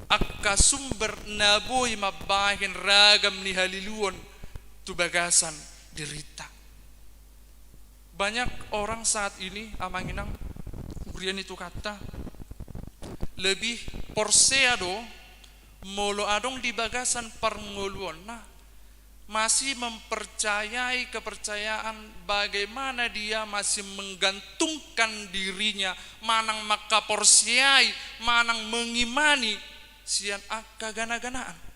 angka sumber na boi mambahen ragam ni haliluon tu bagasan dirinta. Banyak orang saat ini, amang inang, huria ni Tuhanta, lebih porsea do molo adong di bagasan parngoluonna, masih mempercayai kepercayaan bagaimana dia masih menggantungkan dirinya, manang mangkaporseai, manang mengimani sian angka gana-ganaan.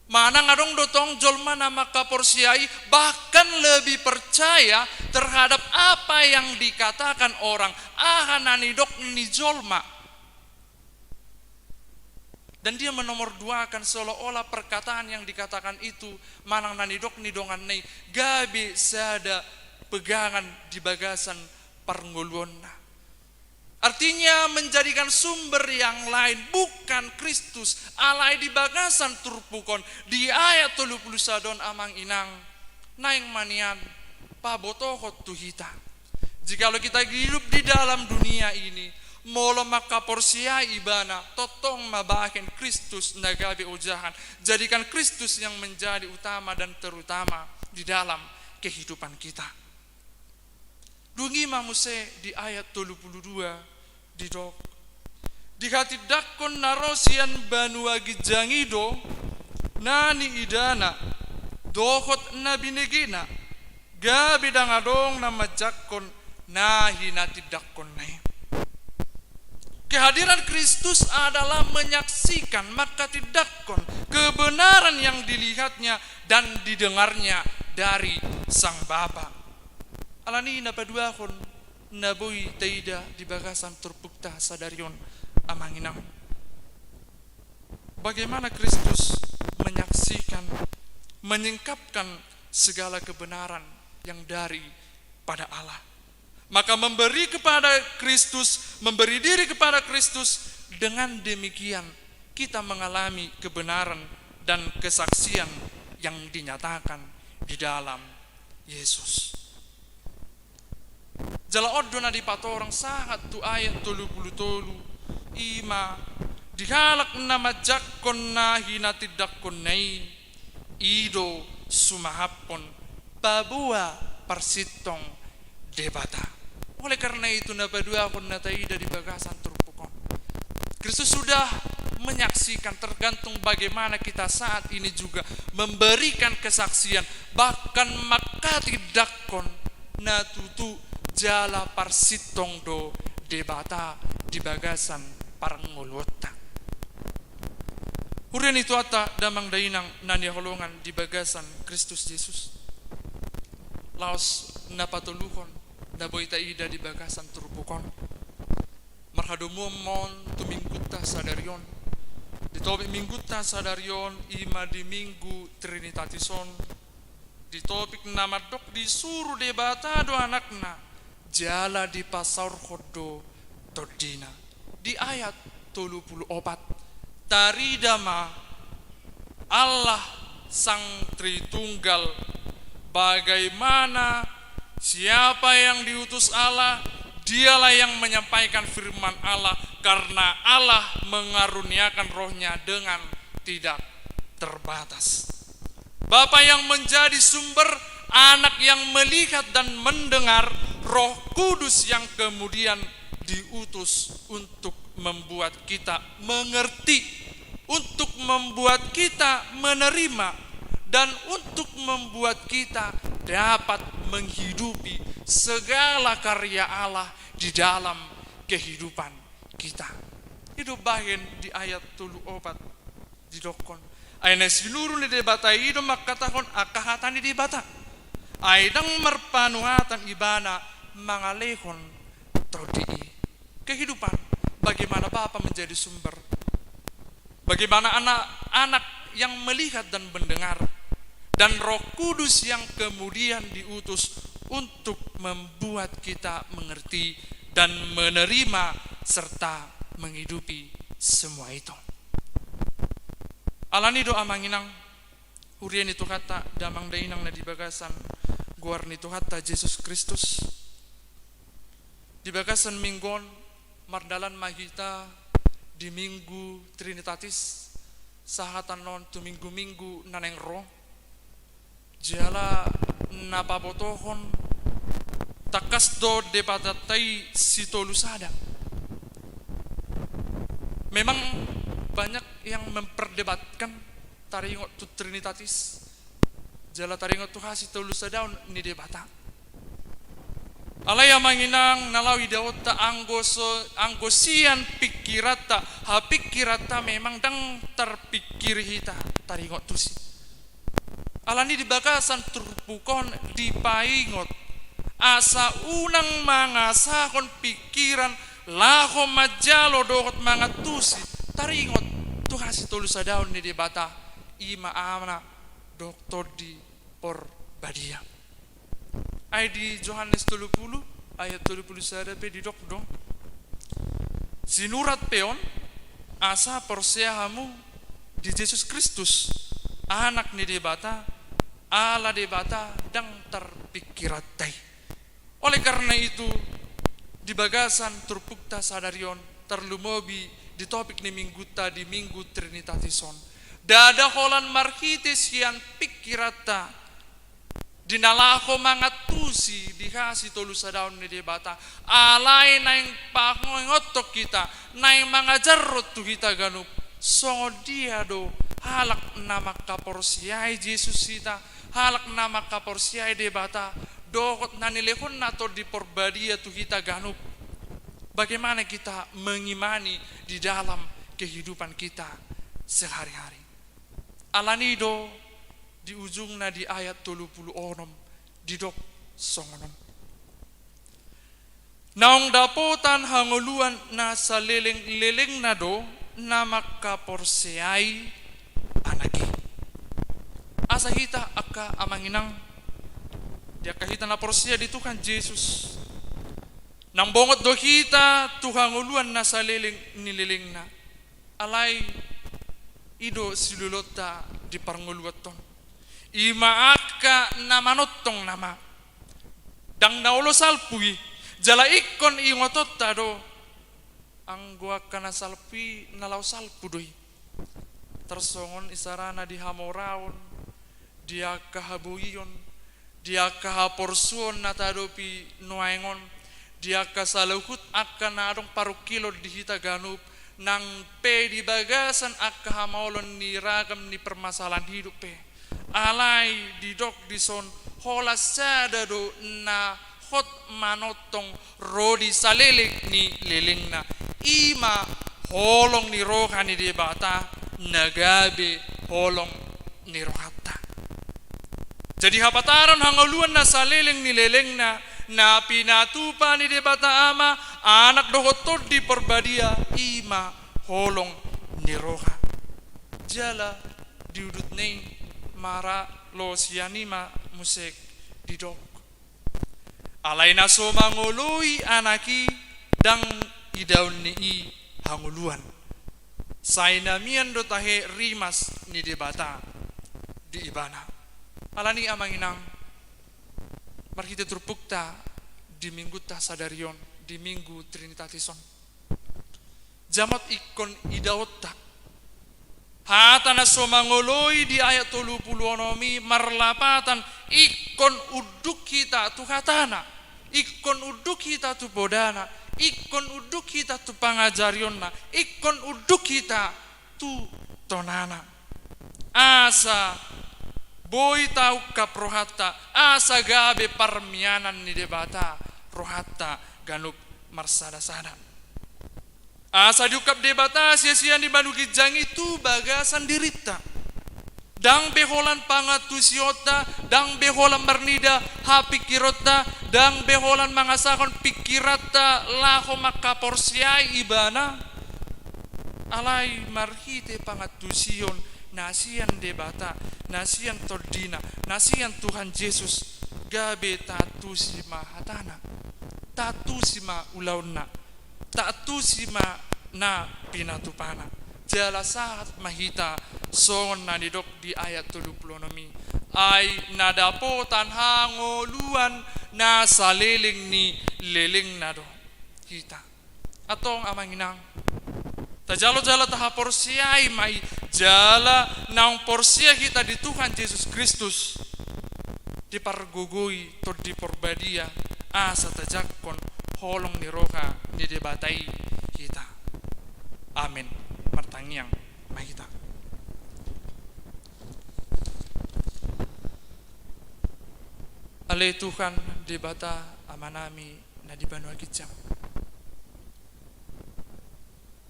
Manang adong do tong jolma na mangkaporseai, bahkan lebih percaya terhadap apa yang dikatakan orang, aha na nidok ni jolma. Dan dia menomorduakan, seolah-olah perkataan yang dikatakan itu manang na nidok ni donganna i gabe sada pegangan di bagasan parngoluonna. Artinya, menjadikan sumber yang lain bukan Kristus, alai di bagasan turpuk on, di ayat tolu pulu sada on, amang inang, naeng ma nian pabotohon tu hita. Jikalau kita hidup di dalam dunia ini, Molo mangkaporseai ibana, tongtong ma bahen Kristus na gabe ojahan. Jadikan Kristus yang menjadi utama dan terutama di dalam kehidupan kita. Dung i ma muse di ayat tolu pulu dua didok, dihatindangkon na ro sian banua ginjang i do na niidana dohot na binegena, gabe ndang adong na manjangkon na hinatindangkonna i. Kehadiran Kristus adalah menyaksikan, manghatindangkon kebenaran yang dilihatnya dan didengarnya dari Sang Bapa. Alani i na paduahon na boi taida di bagasan turpukta sadari on, amang inang, bagaimana Kristus menyaksikan, menyingkapkan segala kebenaran yang dari pada Allah. Maka memberi kepada Kristus, memberi diri kepada Kristus, dengan demikian kita mengalami kebenaran dan kesaksian yang dinyatakan di dalam Yesus. Jala on do na dipatorang sahat tu ayat tolu pulu tolu, i ma di halak na manjangkon na hinatindangkonna i, i do sumahaphon paboa parsintong Debata. Oleh karena itu, na paduahon na taida di bagasan turpuk on, Kristus sudah menyaksikan, tergantung bagaimana kita saat ini juga memberikan kesaksian, bahkan manghatindangkon na tutu jala parsintong do Debata di bagasan parngoluonta. Huria ni Tuhanta, damang dainang na hinaholongan di bagasan Kristus Jesus, laos na patoluhon na boi taida di bagasan turpuk on, marhadomuan ma on tu minggunta sadari on. Di topik minggunta sadari on, i ma di Minggu Trinitatis on, di topik na mandok disuru Debata do Anakna, jala dipasaorhon do Tondina. Di ayat tolu pulu opat, tarida ma Allah Sang Tritunggal, bagaimana siapa yang diutus Allah, dialah yang menyampaikan firman Allah, karena Allah mengaruniakan Roh-Nya dengan tidak terbatas. Bapa yang menjadi sumber, Anak yang melihat dan mendengar, Roh Kudus yang kemudian diutus untuk membuat kita mengerti, untuk membuat kita menerima, dan untuk membuat kita dapat menghidupi segala karya Allah di dalam kehidupan kita. I do bahen di ayat tolu opat didokkon. Ai na sinuru ni Debata i do mangkatahon angka hata ni Debata. Ai ndang marpanuhatan ibana mangalehon Tondi i. Kehidupan, bagaimana Bapa menjadi sumber, bagaimana anak, Anak yang melihat dan mendengar, dan Roh Kudus yang kemudian diutus untuk membuat kita mengerti dan menerima serta menghidupi semua itu. Alani do, amang inang, huria ni Tuhanta, damang dainang na di bagasan goar ni Tuhanta Jesus Kristus, di bagasan minggu on mardalan ma hita di Minggu Trinitatis, sahatan on tu minggu-minggu na naeng ro. Jala na pabotohon, tangkas do Debatanta i sitolu sada. Memang banyak yang memperdebatkan taringot tu Trinitatis, jala taringot tu hasitolusadaon ni Debata. Alai, amang inang, na laho idaonta, anggo so, anggo sian pingkiranta, hapingkiranta, memang ndang tarpingkiri hita taringot tusi. Alani di bagasan turpuk on dipaingot asa unang mangasahon pingkiran laho manjalo dohot mangantusi taringot tu hasitolusadaon ni Debata, i ma Ama dohot Tondi Porbadia. Ai di Johannes tolu pulu ayat tolu pulu sada pe didok do, sinurat pe on asa porsea hamu di Jesus Kristus, Anak ni Debata, ala Debata ndang tarpingkiranta i. Oleh karena itu, di bagasan turpukta sadari on, tarlumobi di topik ni mingguta di Minggu Trinitatis on. Ndada holan marhite sian pingkiranta, di na laho mangantusi di hasitolusadaon ni Debata, alai naeng paingothon hita, naeng mangajarhon tu hita ganup, songon dia do halak na mangkaporseai Jesus hita, halak na mangkaporseai Debata, dohot na nilehonna Tondi Porbadia tu hita ganup. Bagaimana kita mengimani di dalam kehidupan kita sehari-hari? Alani do di ujungna di ayat tolu pulu onom didok songon on. Naung dapotan hangoluan na saleleng-lelengna do na mangkaporseai Anak i. Asa hita angka amang inang, di angka hita na porsea di Tuhan Jesus, naung bongot do hita tu hangoluan na saleleng ni lelengna. Alai i do silolonta di parngoluanta on. I ma angka na manongtong nama. Ndang na olo salpu i, jala ingkon ingotonta do. Anggo angka na salpu i na laho salpu do i. Tarsongon isarana di hamoraon, di angka haboion, di angka haporsuon na taadopi nuaeng on, di angka saluhut angka na adong parungkilon di hita ganup, nang pe di bagasan angka hamaolon ni ragam ni permasalahan hidup pe. Alai didok dison, holan sada do na hot manongtong ro di saleleng ni lelengna. I ma holong ni roha ni Debata na gabe holong ni rohanta. Jadi hapataran hangoluan na saleleng ni lelengna, na pinatupa ni Debata Ama, Anak dohot Tondi Porbadia, i ma holong ni roha. Jala di udutna i maralo sian i ma muse didok. Alai na so mangoloi Anak i ndang idaon ni i hangoluan. Sai na mian do tahe rimas ni Debata di ibana. Alani amang inang, marhite turpukta di mingguta sadari on, di Minggu Trinitatis on. Jamot ingkon idaonta. Hata na so mangoloi di ayat tolu pulu onom i marlapatan ingkon unduk hita tu hatana, ingkon unduk hita tu podana, ingkon unduk hita tu pangajarionna, ingkon unduk hita tu tonana. Asa boi taungkap rohanta, asa gabe parmianan ni Debata rohanta ganup marsada-sada. Asa diungkap Debata sian-sian ni banua ginjang i tu bagasan dirinta. Ndang be holan pangantusionta, ndang be holan marnida hapingkironta, ndang be holan mangasahon pingkiranta laho mangkaporseai ibana. Alai marhite pangantusion na sian Debata, na sian Tondina, na sian Tuhan Jesus, gabe taantusi ma hatana, taantusi ma ulaonna, taantusi ma na pinatupana. Jala sahat ma hita songon na nidok di ayat tolu pulu onom i, ai na dapotan hangoluan na saleleng ni lelengna do hita. Antong amang inang, tajalo jala tahaporseai ma i, jala naung porsea hita di Tuhan Jesus Kristus, dipargogoi Tondi Porbadia asa tajangkon holong ni roha ni Debata i hita. Amen. Martangiang ma hita. Ale Tuhan Debata Amanami na di banua ginjang.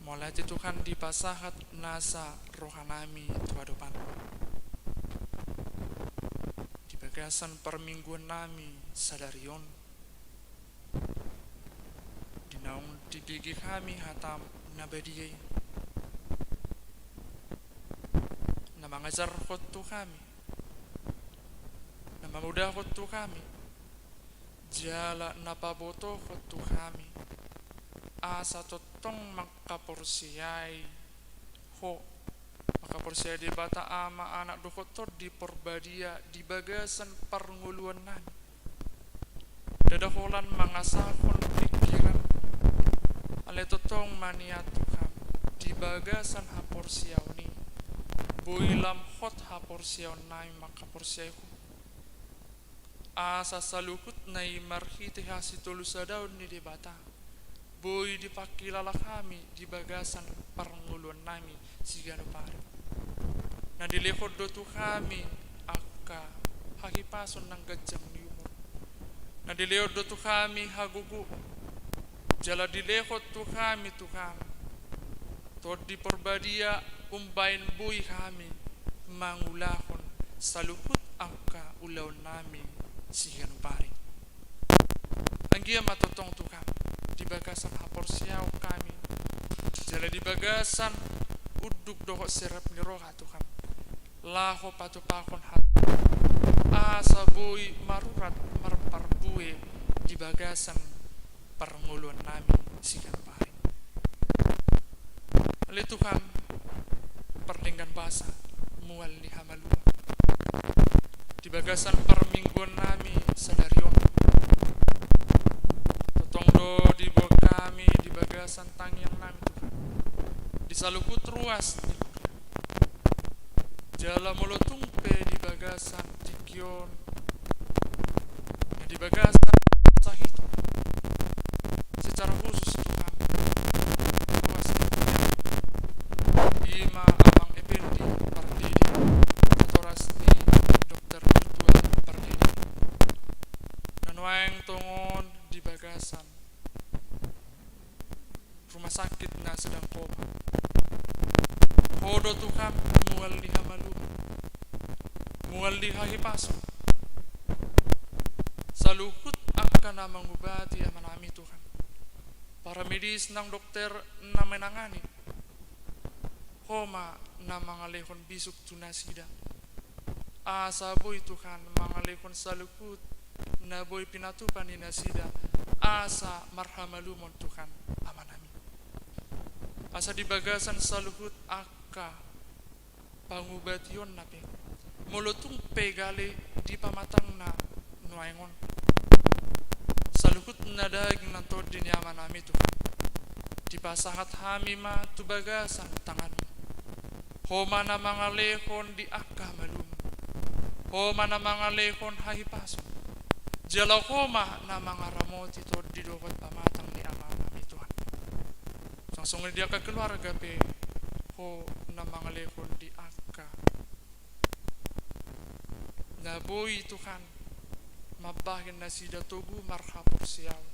Mauliate Tuhan dipasahat nasa rohanami tu adopanMu. Di bagasan parmingguannami sadari on, di naung dibege hami hataM na badia i, na mangajarhon tu hami, na mamodahon tu hami, jala na pabotohon tu hami, asa tongtong mangkaporseai Ho, mangkaporseai Debata Ama, Anak dohot Tondi Porbadia di bagasan parngoluannami. Ndada holan mangasahon pingkiran, Alai tongtong ma nian Tuhan, di bagasan haporseaon i, boi lam hot haporseaon nami manghaporseai Ho. Asa saluhutna i marhite hasitolusadaon ni Debata, boi dipangkilala hami di bagasan parngoluon nami siganup ari. Na dilehon do tu hami angka hahipason nang ganjang ni umur. Na dilehon do tu hami hagogoon. Jala dilehon tu hami Tuhan Tondi Parbadia umbahen boi hami mangulahon saluhut angka ulaon nami siganup ari. Anggiat ma tongtong Tuhan, di bagasan haporseaon hami, jala di bagasan unduk dohot serep ni roha Tuhan, laho patupahon hata, asa boi marurat marparbue di bagasan parngoluon nami siganup ari. Ale Tuhan, pardenggan basa, mual ni hamaluon. Di bagasan parmingguon nami sadari on, tongtong do diboan hami di bagasan tangiang nami Tuhan, di saluhut ruas ni Jala molo tung pe di bagasan tingki on, di bagasan sahiton, secara khusus Tuhan, ruas ni huriam, i ma Amang Effendi Pardede, natoras ni Dokter Virtual Pardede. Na nuaeng tongon di bagasan rumah sakit na sedang koma. Ho do Tuhan mual ni hamaluon, mual ni hahipason. Saluhut angka na mangubati amanami Tuhan, para medis nang dokter na menangani, Ho ma na mangalehon bisuk tu nasida. Asa boi Tuhan mangalehon saluhut na boi pinatupa ni nasida, asa marhamalumon Tuhan amanami. Asa di bagasan saluhut angka pangubationna pe, molo tung pe gale di pamatangna nuaeng on, saluhutna daging nang tondi ni amanami Tuhan, dipasahat hami ma tu bagasan tanganmu. Ho ma na mangalehon di angka hamalumon. Ho ma na mangalehon hahipason. Jala Ho ma na mangaramoti tondi dohot pamatang ni amanami Tuhan. Songon i di angka keluarga pe, Ho na mangalehon di angka na boi Tuhan mambahen nasida togu marhaporseaon.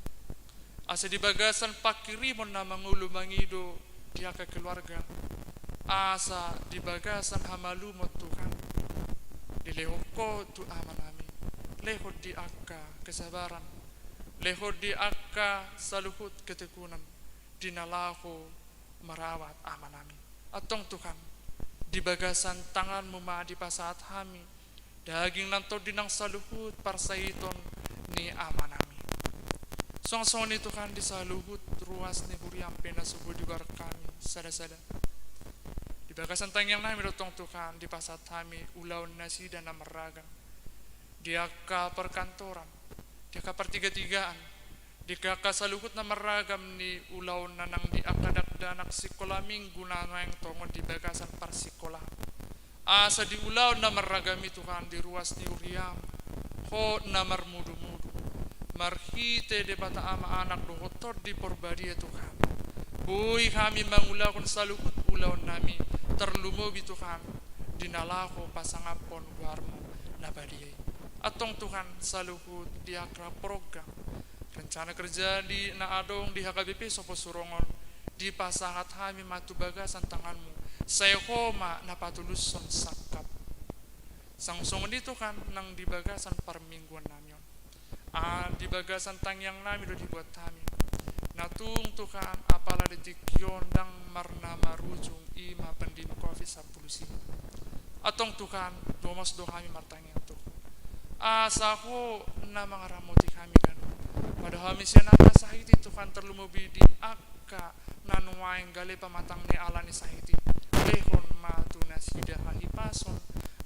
Asa di bagasan pangkirimon na mangolu mangido di angka keluarga, asa di bagasan hamalumon Tuhan, dilehon Ho tu amanami, lehon di angka kesabaran, lehon di angka saluhut ketekunan di na laho marawat amanami. Antong Tuhan, di bagasan tanganmu ma dipasahat hami daging nang tondi nang saluhut parsahiton ni amanami. Songon i Tuhan di saluhut ruas ni huriam pe na so boi digoar hami sada-sada. Di bagasan tangiang nami do tong Tuhan dipasahat hami ulaon nasida na marragam, di angka perkantoran, di angka partiga-tigaan, di angka saluhut na marragam ni ulaonna nang di angka dakdanak sikola minggu na nuaeng tongon di bagasan parsikola. Asa di ulaon na marragam i Tuhan di ruas ni huriam, Ho na marmudu-mudu. Marhite Debata Ama, Anak dohot Tondi Porbadia Tuhan, boi hami mangulahon saluhut ulaon nami, tarlumobi Tuhan di na laho pasangaphon goarmu na badia i. Antong Tuhan saluhut di angka program rencana kerja di na adong di H K B P Sopo Surong on, dipasahat hami ma tu bagasan tanganmu, sai Ho ma na patulushon sangkap. Songon i Tuhan nang di bagasan parmingguon nami on. Ah, di bagasan tangiang nami do dibuat hami. Na tung Tuhan, apala di tingki on ndang marna marujung i ma pandemi covid sampulu sia. Antong Tuhan, domos do hami martangiang tu Ho. Asa Ho na mangaramoti hami ganup. Pado hami sian angka sahit i Tuhan, tarlumobi di angka na nuaeng gale pamatang ni ala ni sahit i. Lehon ma tu nasida hahipason,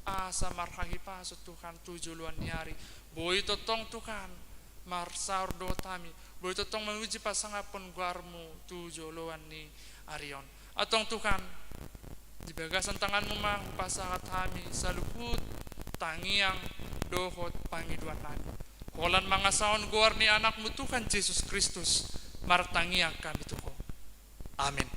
asa marhahipason Tuhan tu joloan ni ari. Boi tongtong Tuhan marsaor dohot hami, boi tongtong manguji pasangaphon goarmu tu joloan ni ari on. Antong Tuhan, di bagasan tanganmu ma hupasahat hami saluhut tangiang dohot pangidoan nami. Holan mangasahon goar ni Anakmu Tuhan Jesus Kristus, martangiang hami tu Ho. Amin.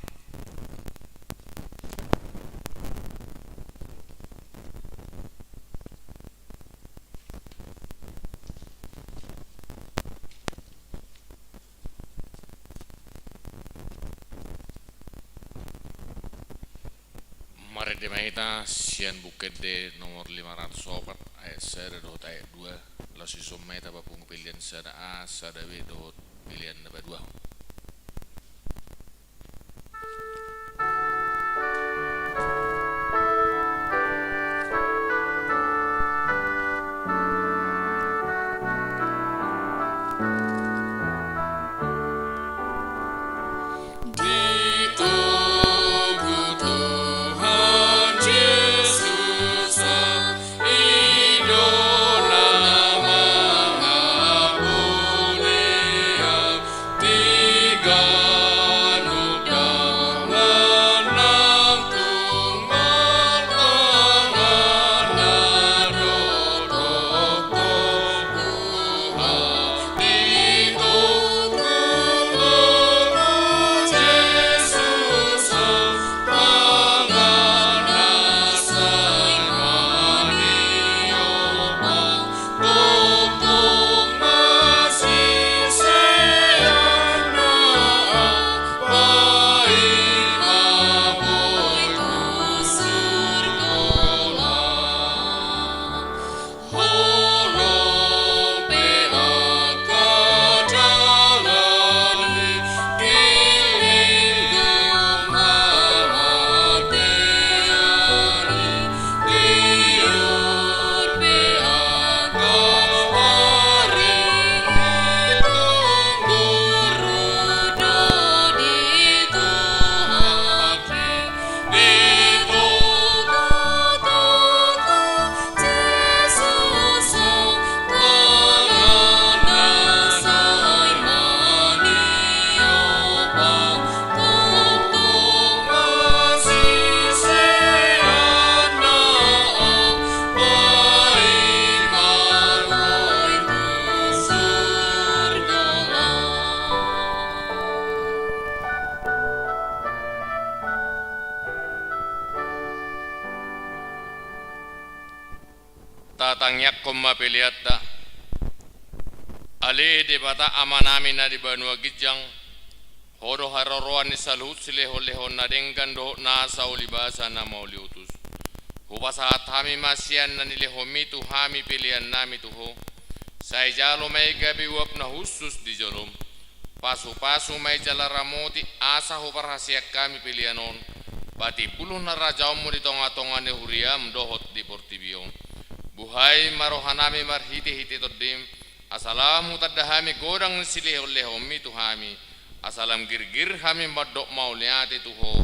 Marende ma hita sian Buku Ende nomor lima ratus opat, ayat sada dohot ayat dua. Laos dison ma hita papungu pelean sada A, sada B dohot pelean na paduahon. Tatangiangkon ma peleanta. Ale Debata Amanami na di banua ginjang, Ho do haroroan ni saluhut silehonlehon na denggan dohot nasa ulibasa na mauliutus. Hupasahat hami ma sian na nilehonMi tu hami peleannami tu Ho. Sai jalo ma i gabe uap na hushus di jolom. Pasupasu ma i jala ramoti asa huparhaseang hami pelean on patimbulhon harajaonMu di tongatonga ni huriaM dohot di portibi on. Buhai ma rohanami marhitehite TondiM, asa lam hutanda hami godang ni silehonlehonMi tu hami, asa lam girgir hami mandok mauliate tu Ho,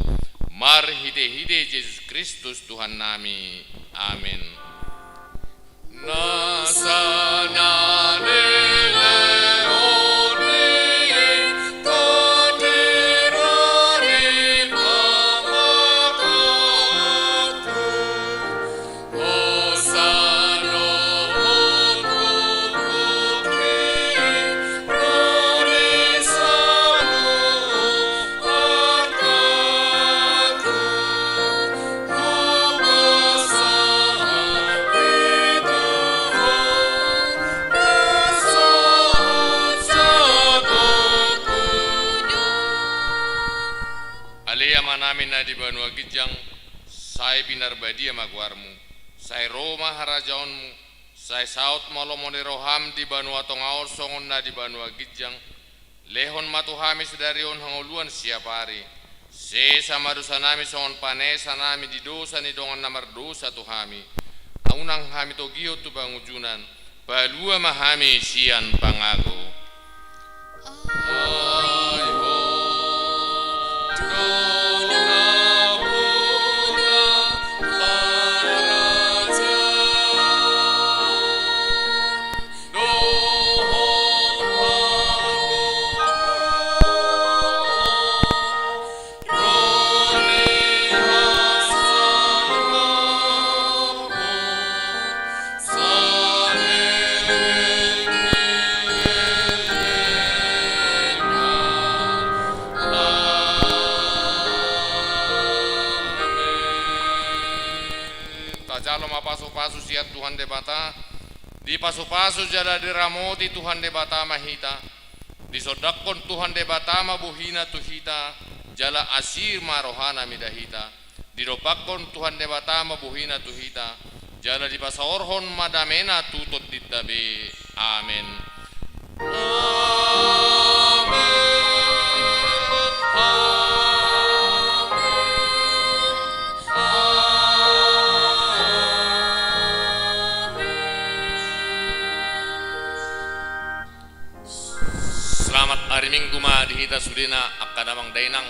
marhitehite Jesus Kristus Tuhannami. Amen. Nasa na nilehon ni Tondi rari pamataku. Ale Amanami na di banua ginjang, sai pinarbadia ma goarMu. Sai ro ma harajaonMu. Sai saut ma lomo ni rohaM di banua tonga on songon na di banua ginjang. Lehon ma tu hami sadari on hangoluan siapari. Sesa ma dosanami songon panesanami di dosa ni dongan na mardosa tu hami. Unang hami togihon tu pangunjunan. Palua ma hami sian pangago. Tuhan Debata, dipasupasu jala diramoti Tuhan Debata ma hita, disondangkon Tuhan Debata ma bohina tu hita, jala asi ma rohana mida hita. Didompakkon Tuhan Debata ma bohina tu hita, jala dipasaorhon ma damena tu tondinta be. Amen. Amen. Amen. Amen. Selamat ari Minggu ma di hita sudena angka damang dainang.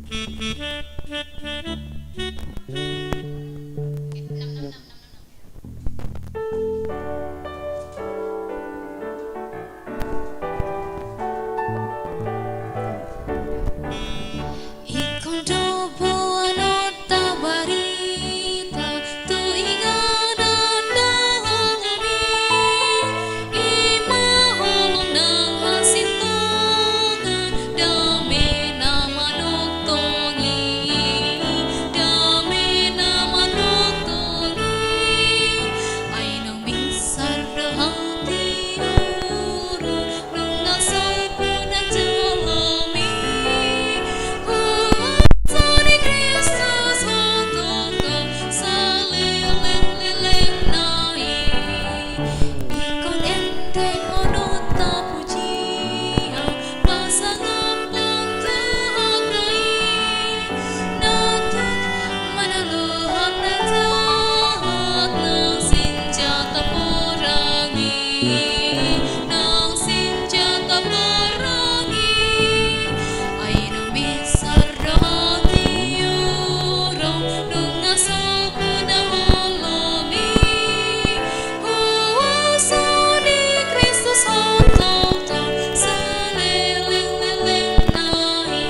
Ingkon do boanonta barita tu inganan dalan i, i ma holong nang hasintongan, dame na manongtong i, dame na manongtong i. Ai nang minsar do hatihu ro, nunga sampurna jolomi. Huaso ni Kristus hotongkon saleleng lelengna i. Ingkon ende honunta pujian pasangaphon tu angka i. Nang tuk manaluhon na jahat nang sinjata porang i, nang sinjata porang i. Ai nang minsar do hatihu ro, nunga sampurna jolomi. Huaso ni Kristus hotongkon saleleng lelengna i.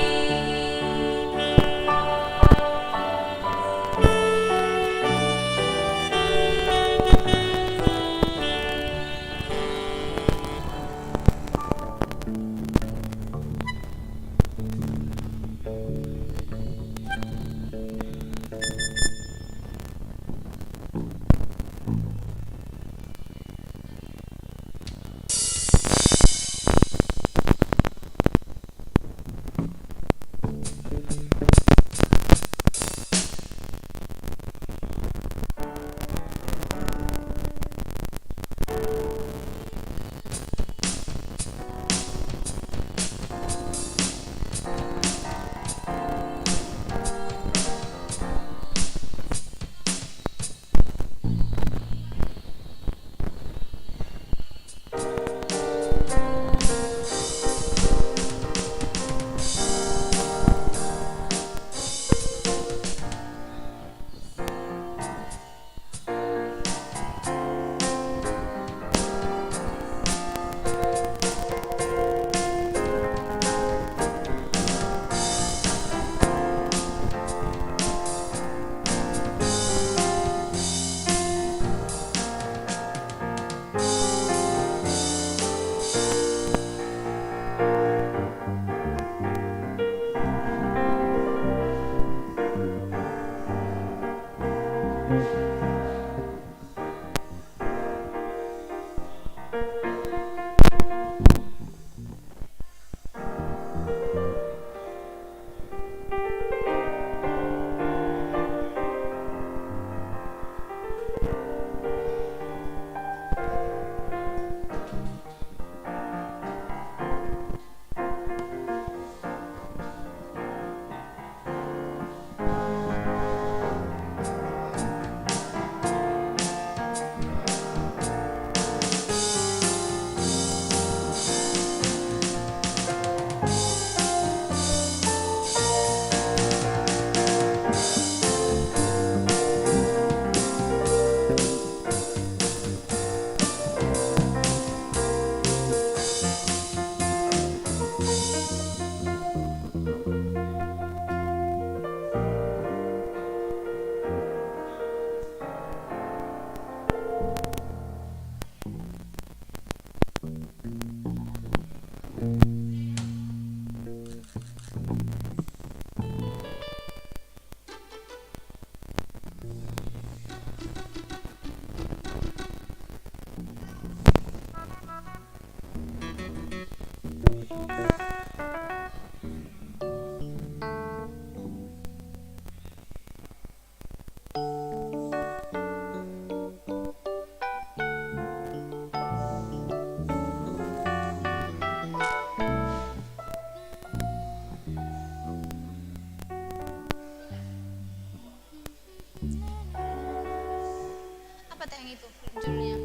Apa teh yang itu judulnya?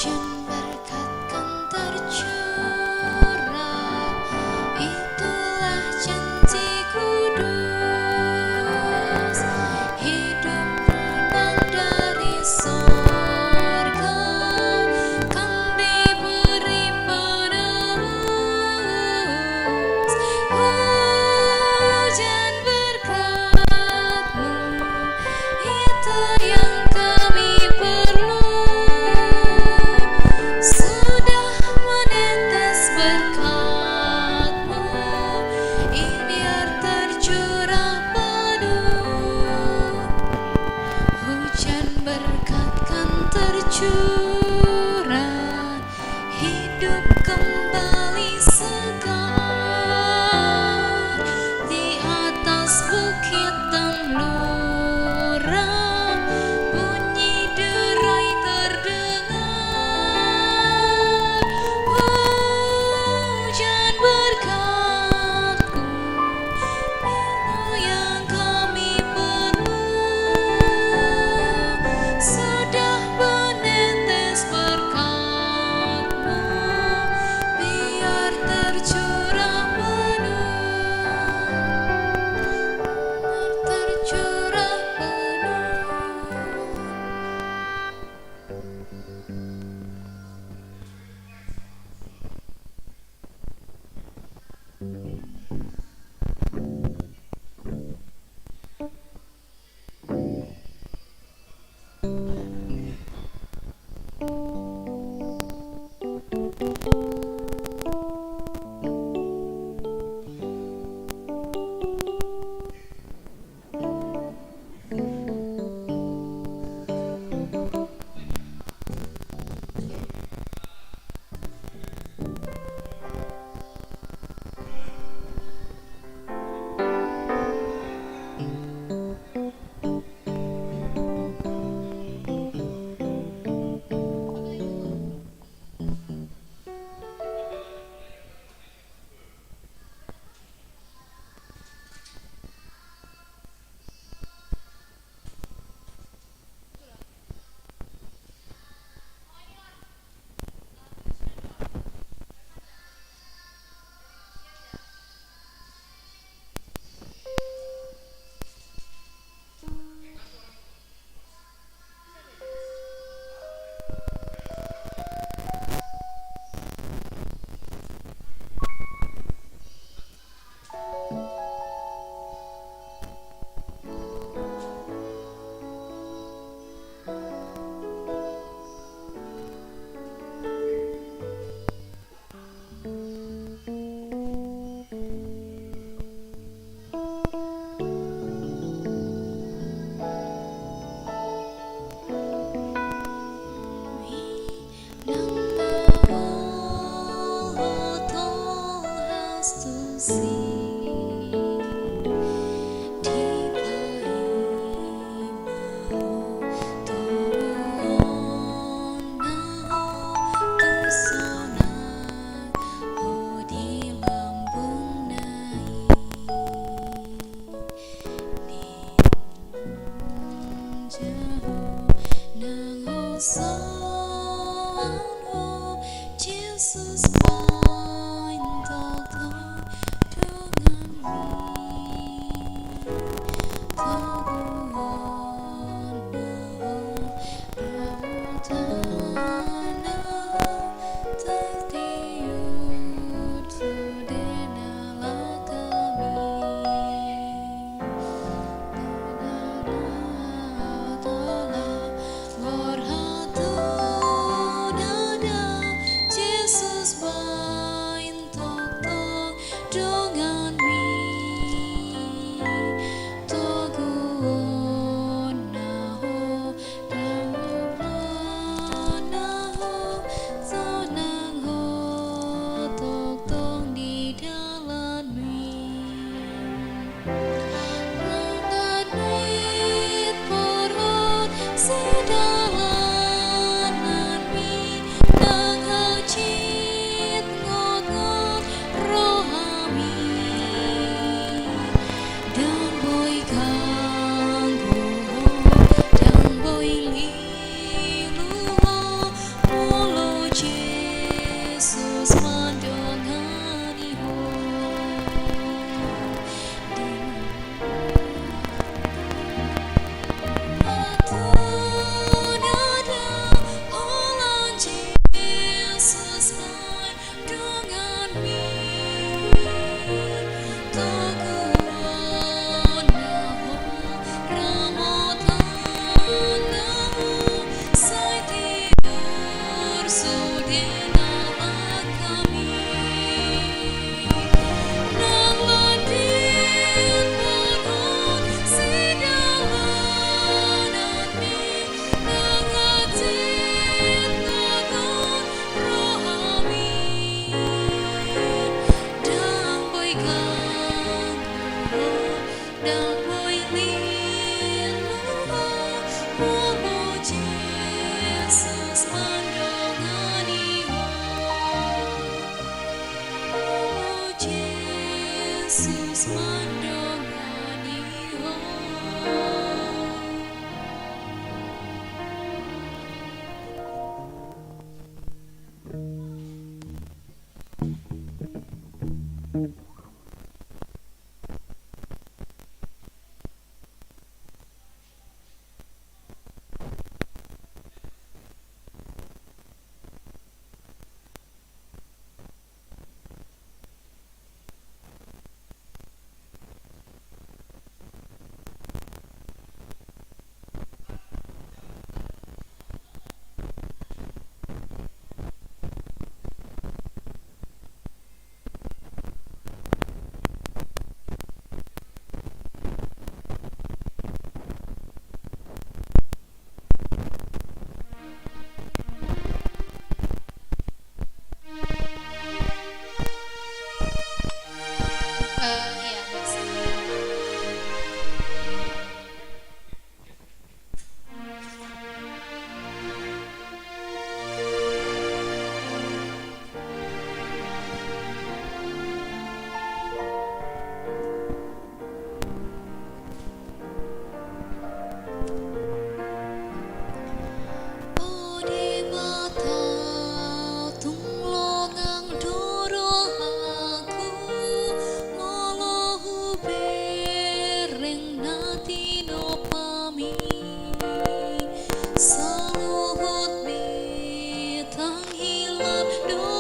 Hujan berkat kan tercurah, itulah janji kudus. Hidup menang dari sorga, kan diberi penerus. Hujan berkat-Mu, itu yang kami perlu. Sudah menetes berkat-Mu, biar tercurah penuh. Hujan berkat kan tercurah, hidup kembali segar. Di atas bukit dan lurah, bunyi derai terdengar. Hujan berkat-Mu, itu yang kami perlu. Sudah menetes berkat-Mu, biar tercurah penuh, biar tercurah penuh. Sude na mangkami, nang lande dohot sidalananmi, nang atik dohot rohami, ndang boi ganggu, ndang boi lilua, molo Jesus mandongani ho. Molo Jesus mandongani ho. O Debata, tung longang do rohangku, molo hubereng na tinompami. Saluhut bintang hilap do